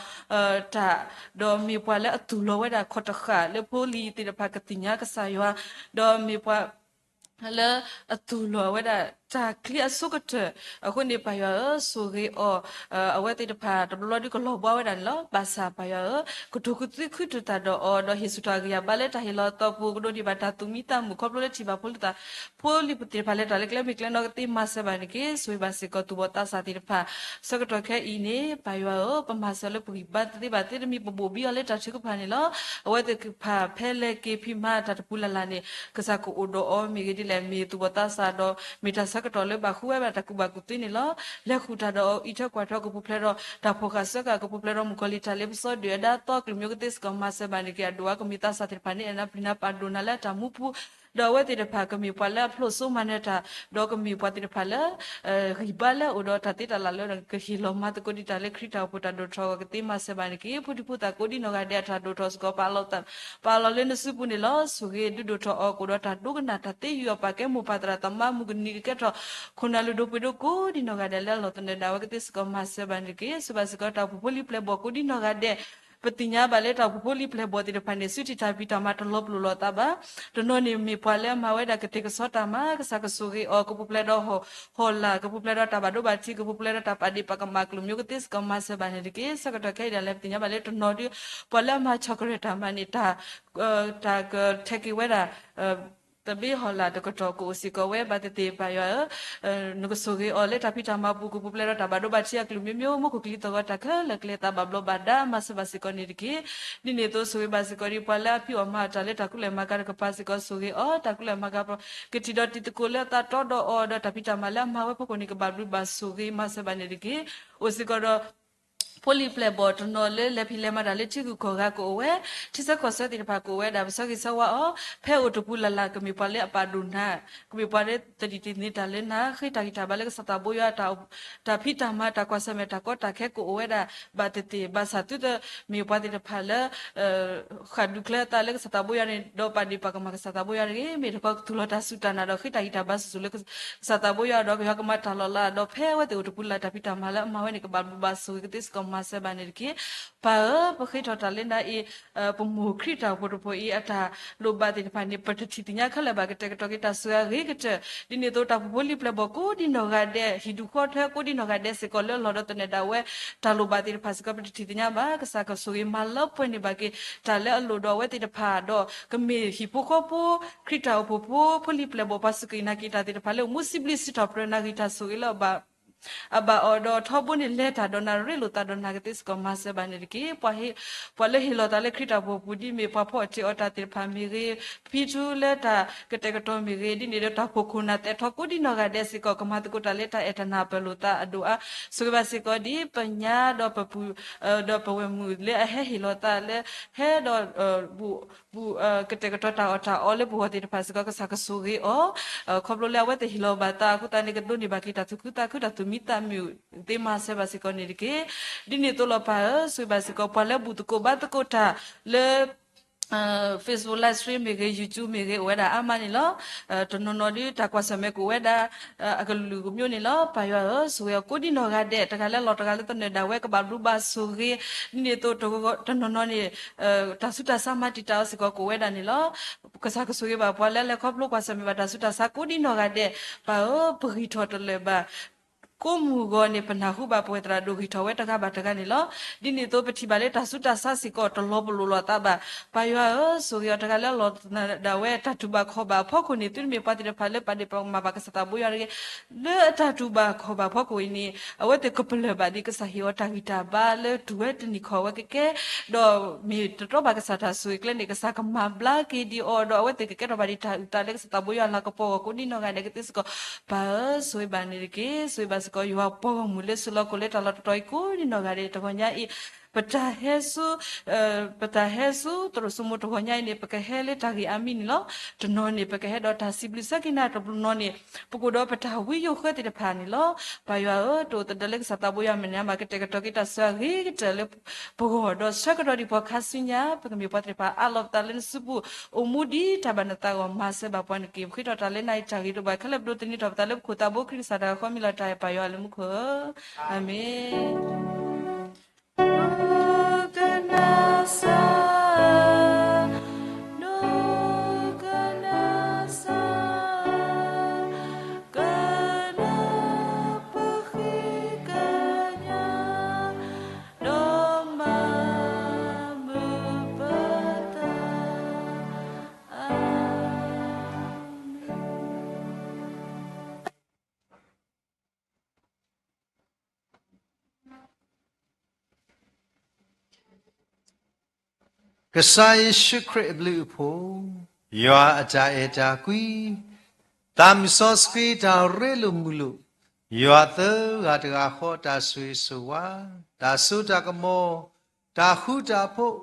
တၢ် ဒီးမ့ၢ်ပှၤလၢအသူၣ်လီၤဝဲဒၣ်ခီၣ်တဃာ်လၢဖိလံၤသ့ၣ်တဖၣ်ကသ့ၣ်ညါကစၢ်ယွၤ ဒီးမ့ၢ်ပှၤ လၢအသူၣ်လီၤဝဲဒၣ်တၢ်ချံအဆိကတၢၢ် အဃိန့ၣ် ပၢ်ယွၤဧၢ ဆိၣ်ဂ့ၤအီၤ အဝဲသ့ၣ်တဖၣ်တဘျီဘျီဒုးကလီၤဘှါဝဲဒၣ်န့ၣ်လီၤ. ဘၣ်ဆၣ်ပၢ်ယွၤဧၢ ကတိၤကသုခုတၢ်သးဒီးအီၤ ဒီးဟ့ၣ်ဆူၣ်ထီၣ်အဂံၢ်အဘါလၢတၢ်ဟ့ၣ်လီၤသီပူၤ ကဒိးန့ၢ်ဘၣ်တၢ်သူၣ်မံသးမုာ်ခီဖျိလၢထံၣ်ဘၣ်ဖိလၢသး ဖိလံၤသ့ၣ်တဖၣ်လၢတၢ်လၢကျဲမ့ၢ်ကျဲနီၢ်ကသ့မၤစၢၤဘၣ်န့ၣ်က့ၤ ဆိၣ်ဂ့ၤဘၣ်စ့ၢ်ကီးသူၣ်ဘီၣ်သးစၢ်သ့ၣ်တဖၣ် ဆၢကတီၢ်ခဲအံၤန့ၣ် ပၢ်ယွၤဧၢ ပမၤစၢၤလၢပဂံၢ်ဘါတသ့ဘၣ်သ့တမံၤ ပဘိၣ်ဘံအီၤလၢတၢ်ထုကဖၣ်န့ၣ်လီၤ. အဝဲသ့ၣ်တဖၣ်ဖဲလဲၤက့ၤဖံးမၤတၢ်တပူၤလၢ်လၢ်န့ၣ် ကစၢ်ကအိၣ်ဒီးအီၤမ့ၢ်ဂ့ၤဒ်လဲၣ် မ့ၢ်သူၣ်ဘီၣ်သးစၢ်ဒီး မ့ၢ်တၢ်ဆၢ ဆၢကတီၢ်လၢဘၣ်ဃုဝဲဒၣ်တၢ်ကူၣ်ဘၣ်ကူၣ်သ့န့ၣ်လီၤ. လဲၤဃုာ်တၢ်ဒီးအီၤအံးထွဲကွၢ်ထွဲ ကပူၤဖျဲးဒီးတၢ်ဖီၣ်ဃာ်စၢဃာ် ကပူၤဖျဲးဒီးမုၣ်ကီၤလံၤတၢ်လ့ပစီဒုၣ်ဒါသီ ကလုာ်မံၤကသ့စ့ၢ်ကီး မၤစၢၤဘၣ်န့ၣ်တက့ၢ်. အဒိၣ်အါကမ့ၢ်သးစၢ်သ့ၣ်တဖၣ်န့ၣ် အဲၣ်နၤပျံၤနၤပာ်ဒိၣ်နၤလၢအတၢ်မူပူၤ ဒီးအဝဲသ့ၣ်တဖၣ်ကမ့ၢ်ပှၤလၢအဖျိးစိမၤနၢၤတၢ် ဒီးကမ့ၢ်ပှၤသ့ၣ်တဖၣ်လၢ ဂံၢ်ဘါလၢအအိၣ်ဒီးတၢ်သ့တၢ်လၢ်လၢ ကဟ့ၣ်လီၤမၤသကိးဒံးတၢ်လၢခရံာ်တၢ်အိၣ်ဖှိၣ်တၢ်ဒိၣ်ထီၣ်အဂီၢ် ကသ့မၤစၢၤဘၣ်န့ၣ်တက့ၢ်. ဖိဒံဖိသၣ်ကိးဒံနီၢ်ဂၤဒဲးအတၢ်ဒိၣ်ထီၣ်စ့ၢ်ကီး ပာ်လီၤလၢနစုပူၤန့ၣ်လီၤ. ဆိၣ်ဂ့ၤဒုးဒိၣ်ထီၣ်အီၤ ကအိၣ်ဒီးတၢ်ဒိကနၣ် တၢ်သ့ယုၢ်အီၤ ပာ်ကဲမိၢ်ပၢ်သရၣ်သမါ မုၢ်ကနံၤကကဲထီၣ် ခိၣ်နၢ်လုၢ်ဒိၣ်ပှ့ၤဒိၣ်ကိးဒံနီၢ်ဂၤဒဲးလၢအလီၢ်သနၢၣ်ဒၣ်ဝဲ ကသ့စ့ၢ်ကီးမၤစၢၤဘၣ်န့ၣ်တက့ၢ်. ဆိၣ်ဂ့ၤဘၣ်စ့ၢ်ကီးတၢ်အိၣ်ဖှိၣ်ဖိလံၤပျဲၢ်ဘီၣ်ကိးဒံနီၢ်ဂၤဒဲး ပသ့ၣ်ညါဘၣ်လၢတၢ်အိၣ်ဖှိၣ်ဖိလံၤပျဲၢ်ဘီၣ်သ့ၣ်တဖၣ်န့ၣ် စုထံၣ်တၢ်ဖံးတၢ်မၤတလီၤပလိာ်လိာ်အသးဘၣ်. တနီၤန့ၣ်မ့ၢ်ပှၤလၢအမၤဝဲဒၣ်ကတဲာ်ကစီၣ်တၢ်မၤ ကစၢ်ကဆိၣ်ဂ့ၤအီၤ ကပူၤဖျဲးဒီးဟီၣ်လာ် ကပူၤဖျဲးဒီးတၢ်ဘၣ်ဒိဘၣ်ထံး ကပူၤဖျဲးဒီးတၢ်ပာ်ဒ့ၣ်ပာ်ကမၣ် ကလုာ်မံၤကသ့စ့ၢ်ကီး မၤစၢၤဘၣ်န့ၣ်တက့ၢ်. ဆၢကတီၢ်ခဲအံၤဒၣ်လဲာ် ပသ့ၣ်ညါဘၣ်လၢတနီၤဒီး ပှၤလၢအမၤဆီၣ်ကရၢၢ်တၢ်မၤန့ၣ် တၢ် တၢ်ကထဲးက့ၤဝဲဒၣ် တဘ့ၣ်ဟီၣ်လာ်တကတီၢ်ကအိၣ်စ့ၢ်ကီးဝဲ ဘၣ်သ့ၣ်သ့ၣ် ပၢ်ယွၤဧၢ, နကဆိၣ်ဂ့ၤအီၤလၢတၢ်ဖံးတၢ်မၤပူၤ ကပူၤဖျဲးဒီးတၢ်ဘၣ်ဒိဘၣ်ထံးအကလုာ်မံၤမံၤ မူခိၣ်ကလံၤသီၣ်ဂီၤ တၢ်ခဲလၢာ်ကျဲသးဘၣ်ဘျီးဘၣ်ဒါ မၤစၢၤဘၣ်စ့ၢ်ကီးန့ၣ်တက့ၢ်. ဒ်န့ၣ်အသိး ဆိၣ်ဂ့ၤဘၣ်စ့ၢ်ကီးဒ် ပှၤလၢအဖံးအီၣ်မၤအီၣ်တၢ်လၢတၢ်ကူၣ်လဲၤမၤကၤတကပၤစ့ၢ်ကီး ဆိၣ်ဂ့ၤအီၤ တၢ်ကူၣ်လဲၤမၤကၤ ကထံၣ်ဒီးတံၤသကိးလၢအသးတီဒီးအီၤ ဒီးတၢ်ဖံးတၢ်မၤလၢအမၤဝဲဖီခိၣ်န့ၣ် ကဘၣ်ဘျုးဘၣ်ဆိၣ်ဂ့ၤ မၤစၢၤဘၣ်န့ၣ်တက့ၢ်. အိၣ်စ့ၢ်ကီးဒီး ဖိလံၤပျဲၢ်ဘီၣ်တနီၤလၢလဲၤဖံးလဲၤမၤတၢ်လၢထံဂုၤကီၢ်ဂၤကအိၣ်ဝဲ, ထံဆၢကီၢ်ဆၢသ့ၣ်တဖၣ်ကအိၣ်ဝဲဒၣ် ပဆၢဂ့ၤဆၢဝါအီၤ, ဖဲအိၣ်တပူၤလၢ်လၢ် ကမ့ၢ်ပှၤလၢအပာ်ဒိၣ်နၤ, ကမ့ၢ်ပှၤလၢသဒံးတန့ၤတၢ်လၢနၤ, ဃ့တၢ်ဂံၢ်တၢ်ဘါလၢကစၢ်သးဘိယွၤ တၢ်ဖံးတၢ်မၤ တၢ်ကွၢ်ဆၢၣ်မဲာ်တၢ်ကီတၢ်ခဲကအိၣ်ဝဲဒၣ် ဘၣ်သ့ၣ်သ့ၣ် ဘၣ်ဆၣ်သုတမ့ၢ်ပှၤသ့ၣ်တဖၣ်လၢ ဃၣ်ဒူၣ်ကျဲအသးလၢကစၢ်သးဘိယွၤန့ၣ် ဒီးပာ်ဒ့ၣ်ပာ်ကမၣ်ကစၢ်သးဘိယွၤတဂ့ၤ, မ့ၢ်တခီကသူၣ်လီၤတၢ်စူၢ်တၢ်နာ်ဒီးဃ့တၢ်ဂံၢ်တၢ်ဘါဆူၣ်ဆူၣ်လၢကစၢ်သးဘိယွၤဒီး ကယွၤကမၤတၢ်လီၤလးဒီး ဖဲအဝဲသ့ၣ်အိၣ်တပူၤလၢ်လၢ် တၢ်ဖံးတၢ်မၤလၢအမၤဝဲန့ၣ် ကဘၣ်ဘျုးဘၣ်ဆိၣ်ဂ့ၤကသ့စ့ၢ်ကီးမၤစၢၤဘၣ်န့ၣ်တက့ၢ်. ပၢ်ဧၢ, ပဃ့ထီၣ်တၢ်လၢနၤအံၤ ပမိၢ်ခရံာ်တၢ်အိၣ်ဖှိၣ်တဖှိၣ်အံၤ အတၢ်လိၣ်ဘၣ်သ့ၣ်တဖၣ်န့ၣ် ပတထံၣ်သ့ၣ်ညါခဲလၢာ်ဘၣ် ကတဲာ်ကတီၤက့ၤတၢ်ဆိၣ်ဂ့ၤအဂ့ၤကတၢၢ်, ဒ်န့ၣ်အသိး တၢ်အိၣ်ဖှိၣ်ဖိလံၤပျဲၢ်ဘီၣ်ကိးဒံနီၢ်ဂၤဒဲး ဟံၣ်ဒူၣ်ဃီထွဲကိးဒံနီၢ်ဂၤဒဲးစ့ၢ်ကီးလၢအလီၢ်ဒီးသနၢၣ်ဒၣ်ဝဲ တၢ်လိၣ်ဘၣ်သ့ၣ်တဖၣ်စ့ၢ်ကီး ပတထံၣ်သ့ၣ်ညါဘၣ်, ကစၢ်ကဆိၣ်ဂ့ၤမၤလၢပှဲၤန့ၢ်ဘၣ်က့ၤ တၢ်လၢအလိၣ်ဒီးအဝဲသ့ၣ်တဖၣ်ဒီး ကမ့ၢ်ဟံၣ်ဖိဃီဖိ ခရံာ်တၢ်အိၣ်ဖှိၣ်ဖိ ဖိလံၤပျဲၢ်ဘီၣ် ပှၤစူၢ်က့ၤနာ်က့ၤတၢ်သ့ၣ်တဖၣ်လၢအိၣ်မူစံးဘျုးစံးထီၣ်ပတြၢၤနၤ ဂံၢ်တၢ်ဆိၣ်ဂ့ၤလၢ အဘၣ်အီၤဒီးထီဘိန့ၣ် လဲၤတၢ်ဒီးနၤရ့လိာ်သးဒီးနၤကသ့စ့ၢ်ကီး မၤစၢၤဘၣ်န့ၣ်တက့ၢ်. ပှၤလၢဟ့ၣ်လီၤသးလၢခရံာ်တၢ်အိၣ်ဖှိၣ်ပူၤ ဒ်မ့ၢ်ပှၤဖီအီၣ်တ့ၢ်အီၤတၢ်သ့ၣ်တဖၣ်မ့ၢ်ဂ့ၤ, ဖံထူလၢတၢ်ကတဲာ်ကတီၤမ့ၢ်ဂ့ၤ, ဒ်န့ၣ်ဒီးတၢ်ဖီခိၣ်နၢ်သဲးထီကိးဒံနီၢ်ဂၤဒဲးစ့ၢ်ကီး ကမၤသကိးတၢ်လၢတၢ်အဲၣ်တၢ်နၢ်ပၢၢ်လိာ်သးအဒိၣ်အါ, ဆိၣ်ဂ့ၤဘၣ်စ့ၢ်ကီးဒ်ပညါဒီးပပုၢ် ဒီးပဝဲၢ်မုၣ်လၢအဟဲဟ့ၣ်လီၤသးလၢ ဟဲဒီး ဘူးဘူး ကတဲာ်ကတီၤတၢ်အီၣ်တၢ်အီလၢပဂီၢ်သ့ၣ်တဖၣ်စ့ၢ်ကီး ကစၢ်ကဆိၣ်ဂ့ၤအီၤ, ခီဖျိလၢအဝဲသ့ၣ်ဟ့ၣ်လီၤဘၣ်သးအဃိသတးန့ၣ် ကဒိးန့ၢ်ဘၣ်က့ၤတၢ်သူၣ်ခုသးခု တၢ်သူၣ်မံသးမုာ်သ့ မၤစၢၤဘၣ်စ့ၢ်ကီးန့ၣ်တက့ၢ်. ဒ်န့ၣ်သိးလီၤပၢ်ဧၢ, ဆိၣ်ဂ့ၤဘၣ်စ့ၢ်ကီး ပှၤလၢဘူၣ်သကိးဘါသကိးတၢ်လၢ Facebook live stream မ့ၢ်ဂ့ၤ, YouTube မ့ၢ်ဂ့ၤ အိၣ်ဝဲဒၣ်အါမးန့ၣ်လီၤ. တနီၤနီၤဒ်တၢ်ကွၢ်ဆၢၣ်မဲာ်ကအိၣ်ဝဲဒၣ် အကလုာ်ကမျိုးန့ၣ်လီၤ. ပၢ်ယွၤဧၢ, ဆိၣ်ဂ့ၤအီၤကိးဒံနီၢ်ဂၤဒဲး, တဂၤလၢအလီၢ်တဂၤလၢသနၢၣ်ဒၣ်ဝဲ ကဘၣ်ဘျုးဘၣ်ဆိၣ်ဂ့ၤ, ဒ်န့ၣ်အသိး တနီၤနီၤန့ၣ် တၢ်ဆူးတၢ်ဆါမၤတံာ်တာ်အီၤစ့ၢ်ကီးကအိၣ်ဝဲဒၣ်န့ၣ်လီၤ. ကစၢ်ကဆိၣ်ဂ့ၤဘၣ်ပှၤလၢအလဲၤခီဖျိကွၢ်ဆၢၣ်မဲာ်ဘၣ်တၢ်ဆူးတၢ်ဆါကိးဒံနီၢ်ဂၤဒဲး, ပၢ်ဧၢ, ပဂံၢ်ထီၣ်တလၢာ်ဘၣ် ကိးမုၢ်ဂီၤန့ၣ် ပနၢ်ဟူဘၣ်ပဝဲသရၣ်ဒိၣ်ဂံၢ်ထီၣ်ဝဲတဂၤဘၣ်တဂၤန့ၣ်လီၤ. ဒ်န့ၣ်အသိး ပထံၣ်ဘၣ်လၢတၢ်ဆူးတၢ်ဆါစ့ၢ်ကီး တလီၤပလိာ်လိာ်သးဘၣ်. ပၢ်ယွၤဧၢ, ဆိၣ်ဂ့ၤအီၤတဂၤလၢအလီၢ်သနၢၣ်ဒၣ်ဝဲ တၢ်တူၢ်ဘၣ်ခီၣ်ဘၣ်အဖီခိၣ်န့ၣ် သုတမ့ၢ်ပှၤသ့ၣ်တဖၣ်လၢပာ်ဒ့ၣ်ပာ်ကမၣ်ဘၣ်ကစၢ်သးဘိယွၤတဂ့ၤ, လၢအတၢ်တူၢ်ဘၣ်ခီၣ်ဘၣ်အဖီခိၣ်အံၤန့ၣ် အဝဲသ့ၣ်ကပလၢၢ်ဘၣ်ဒ်ကစၢ်ဟ့ၣ်အီၤတၢ်ဂံၢ်တၢ်ဘါလၢတူၢ်ဝဲတနံၤခီၣ်ဝဲကကဲ, ဒီးမ့ၢ်တတြီဘၣ်ကစၢ်တၢ်ဆိၣ်ဂ့ၤကျဲန့ၣ် ကစၢ်ကမၤဘျါက့ၤဒံးအီၤ ဒီးအဝဲသ့ၣ်ကကဲထီၣ်ဘၣ်ဒံးတၢ်အုၣ်သးလၢကစၢ်သးဘိယွၤလၤကပီၤအဂီၢ်ကိးဒံနီၢ်ဂၤဒဲးကသ့စ့ၢ်ကီး ပၢ်ဧၢ, ဆိၣ်ဂ့ၤဘၣ်န့ၣ်တက့ၢ်. ဆိၣ်ဂ့ၤဘၣ်စ့ၢ်ကီး ယွၤပှၤဂီၢ်မုၢ်လၢစိၤလီၤခိၣ်လၢတၢ်လီၢ်တတီၤအံၤကိးဒံနီၢ်ဂၤဒဲးတဂီၤညါအံၤ, ပတၢ်ဟဲဆူ ပတၢ်ဟဲဆူသရိာ်စိမိၤတဂီၤညါအံၤန့ၣ် ပကဟဲလၢတၢ်ဂ့ၢ်အါမံၤန့ၣ်လီၤ. တနီၤန့ၣ် ပကဟဲဒီးတၢ်စံးဘျုးဆၢက့ၤနၤ, တနီၤန့ၣ် ပကအိၣ်ဒီးပတၢ်ဝံယိၤဃၢသ့ၣ်တဖၣ်န့ၣ်လီၤ. ပၢ်ယွၤဧၢ, တအိၣ်သဒၢလၢကစၢ်သးဘိယွၤမဲာ်ညါဘၣ်, ကတဲာ်ကတီၤက့ၤတၢ်ဆိၣ်ဂ့ၤအဂ့ၤကတၢၢ်လၢပဂီၢ်, ဒီးဆၢကတီၢ်ဒံးပှၤခါဆူညါ ပကမ့ၢ်ပှၤသ့ၣ်တဖၣ်အးလီၤပသးလၢနစုပူၤ, အိၣ်မူဒ်တၢ်ဘၣ်နသးအဂီၢ် မၤစၢၤဘၣ်ပှၤန့ၣ်တက့ၢ်. ပဃ့ထီၣ်တၢ်လၢနၤအံၤတၢ်ဂ့ၤတအိၣ်ဘၣ်ခဲလၢာ် ပဒိးသန့ၤထီၣ်ပသးလၢပခိၣ်သးဘိခရံာ်ကစၢ်တၢ်ဃီမ့ၢ်လီၤတၢ်အဲၣ်ပၢ်ယွၤလၢမူခိၣ်ဧၢ, အၤမ့ၣ်. ကစၢ်ယ့ၣ်ၡူးခရံာ်အဘျုးအဖှိၣ်, ယွၤအတၢ်အဲၣ်တၢ်ကွံ, တၢ်မုၢ်စီဆှံတၢ်ရ့လိာ်မုာ်လိာ်, ယွၤသၢဂၤတဂၤဃီတၢ်ဆိၣ်ဂ့ၤဆိၣ်ဝါ, တၢ်စိတၢ်ကမီၤ, တၢ်ဃူတၢ်ဖိး,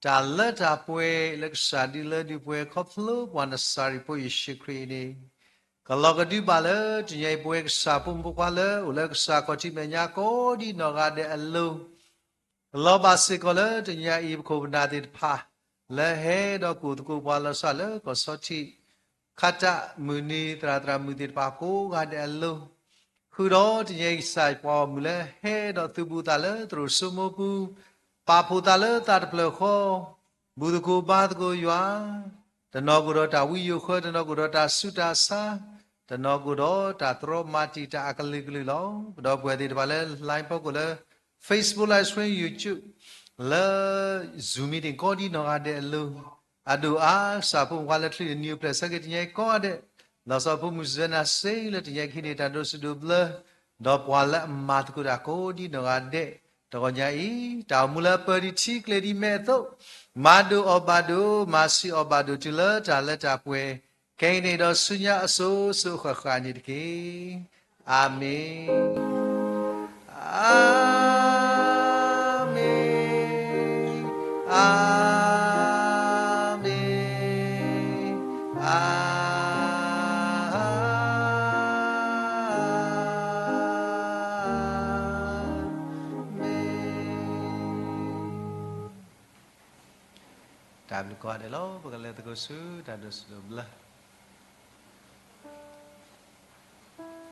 တၢ်လၢတၢ်ပှဲၤလၢကစၢ်ဒုးလၢဒုးပှဲၤခီဖျိပှၤနစၤရ့းဖိယ့ၣ်ၡူးခရံာ်န့ၣ် ကလီၤကဒုဘၣ်လၢတနံၤအံၤ ပဝဲကစၢ်ဖိမုၣ်ဖိခွါလၢအိၣ်လၢကစၢ်ခီၣ်ထံးမဲာ်ညါကိးဒ်နီၢ်ဂၤဒဲးအလိၤ ကလီၤဘၣ်စ့ၢ်ကီးလၢတနံၤအံၤ ပခိၣ်ပနၢ်သ့ၣ်တဖၣ် လၢဟဲဒီးကူၣ်သကိးပှၤလီၤဆီလၢကီၢ်ဆီထံး ခးတၢ်မုၢ်နံၤသရၣ်သရၣ်မုၣ်သ့ၣ်တဖၣ်ကိးဂၤဒဲးအလိၤ ဃုာ်ဒီးတနံၤအံၤကစၢ်ယွၤပှၤဂီၢ်မုၢ်လၢဟဲဒီးသုးဘူးသးလၢသရိာ်စိမိပူၤ ပာ်ဖှိၣ်သးလၢသးတဖျၢၣ်ဃီ ဘူၣ်သကိးဘါသကိးယွၤ တနီၤကအိၣ်ဒီးတၢ်ဝံယိာ်ဃၢ တနီၤကအိၣ်ဒီးတၢ်ဆူးတၢ်ဆါ တနီၤကအိၣ်ဒီးတၢ်တြီမၤတံာ်တာ်အကလုာ်ကလုာ်လီၤ. ပဒီပုၢ်ဝဲၢ်သ့ၣ်တဖၣ်လၢ line ဖီခိၣ်လၢ Facebook live stream YouTube လၢ Zoom meeting ကိးဒ်နီၢ်ဂၤဒဲးအလိၤ အဒိၣ်အါကစၢ်ဖိမုၣ်ဖိခွါလၢချံတနံၤအိၣ်ဖျဲၣ်ဆၢက့ၤတနံၤအံၤကိးဂၤဒဲး လီၤဆီဖိမုၣ်စၢၤနၤစ့လၢတနံၤအံၤကဟံးန့ၢ်တၢ်ဒိးစူးဒိးဘျၢ ဒီးပှၤလၢအမၤသကိးတၢ်ကိးဒ်နီၢ်ဂၤဒဲး တဂီၢ်ညါအံၤ တၢ်အိၣ်မူလၢအပၢၢ်ဒံးထံကျဲၤဒံးမဲာ်အသိး မၤဒိၣ်အီၣ်ဘၣ်ဒိၣ် မၤဆံးအီၣ်ဘၣ်ဒိၣ်တုၤလၢတၢ်လၢတၢ်ပှဲၤ ခဲအံၤန့ၣ်ဒီးဆူညါအစိၤစိၤအဃၣ်ဃၣ်န့ၣ်တက့ၢ်. အၤမ့ၣ်, အၤမ့ၣ်, အၤမ့ၣ်, အၤမ့ၣ်. တၢ်ဘျုးကိးဂၤဒဲးလီၤ. ပကလဲၤသကိးဆူတၢ်ဒိးစူးဒိးဘျၢ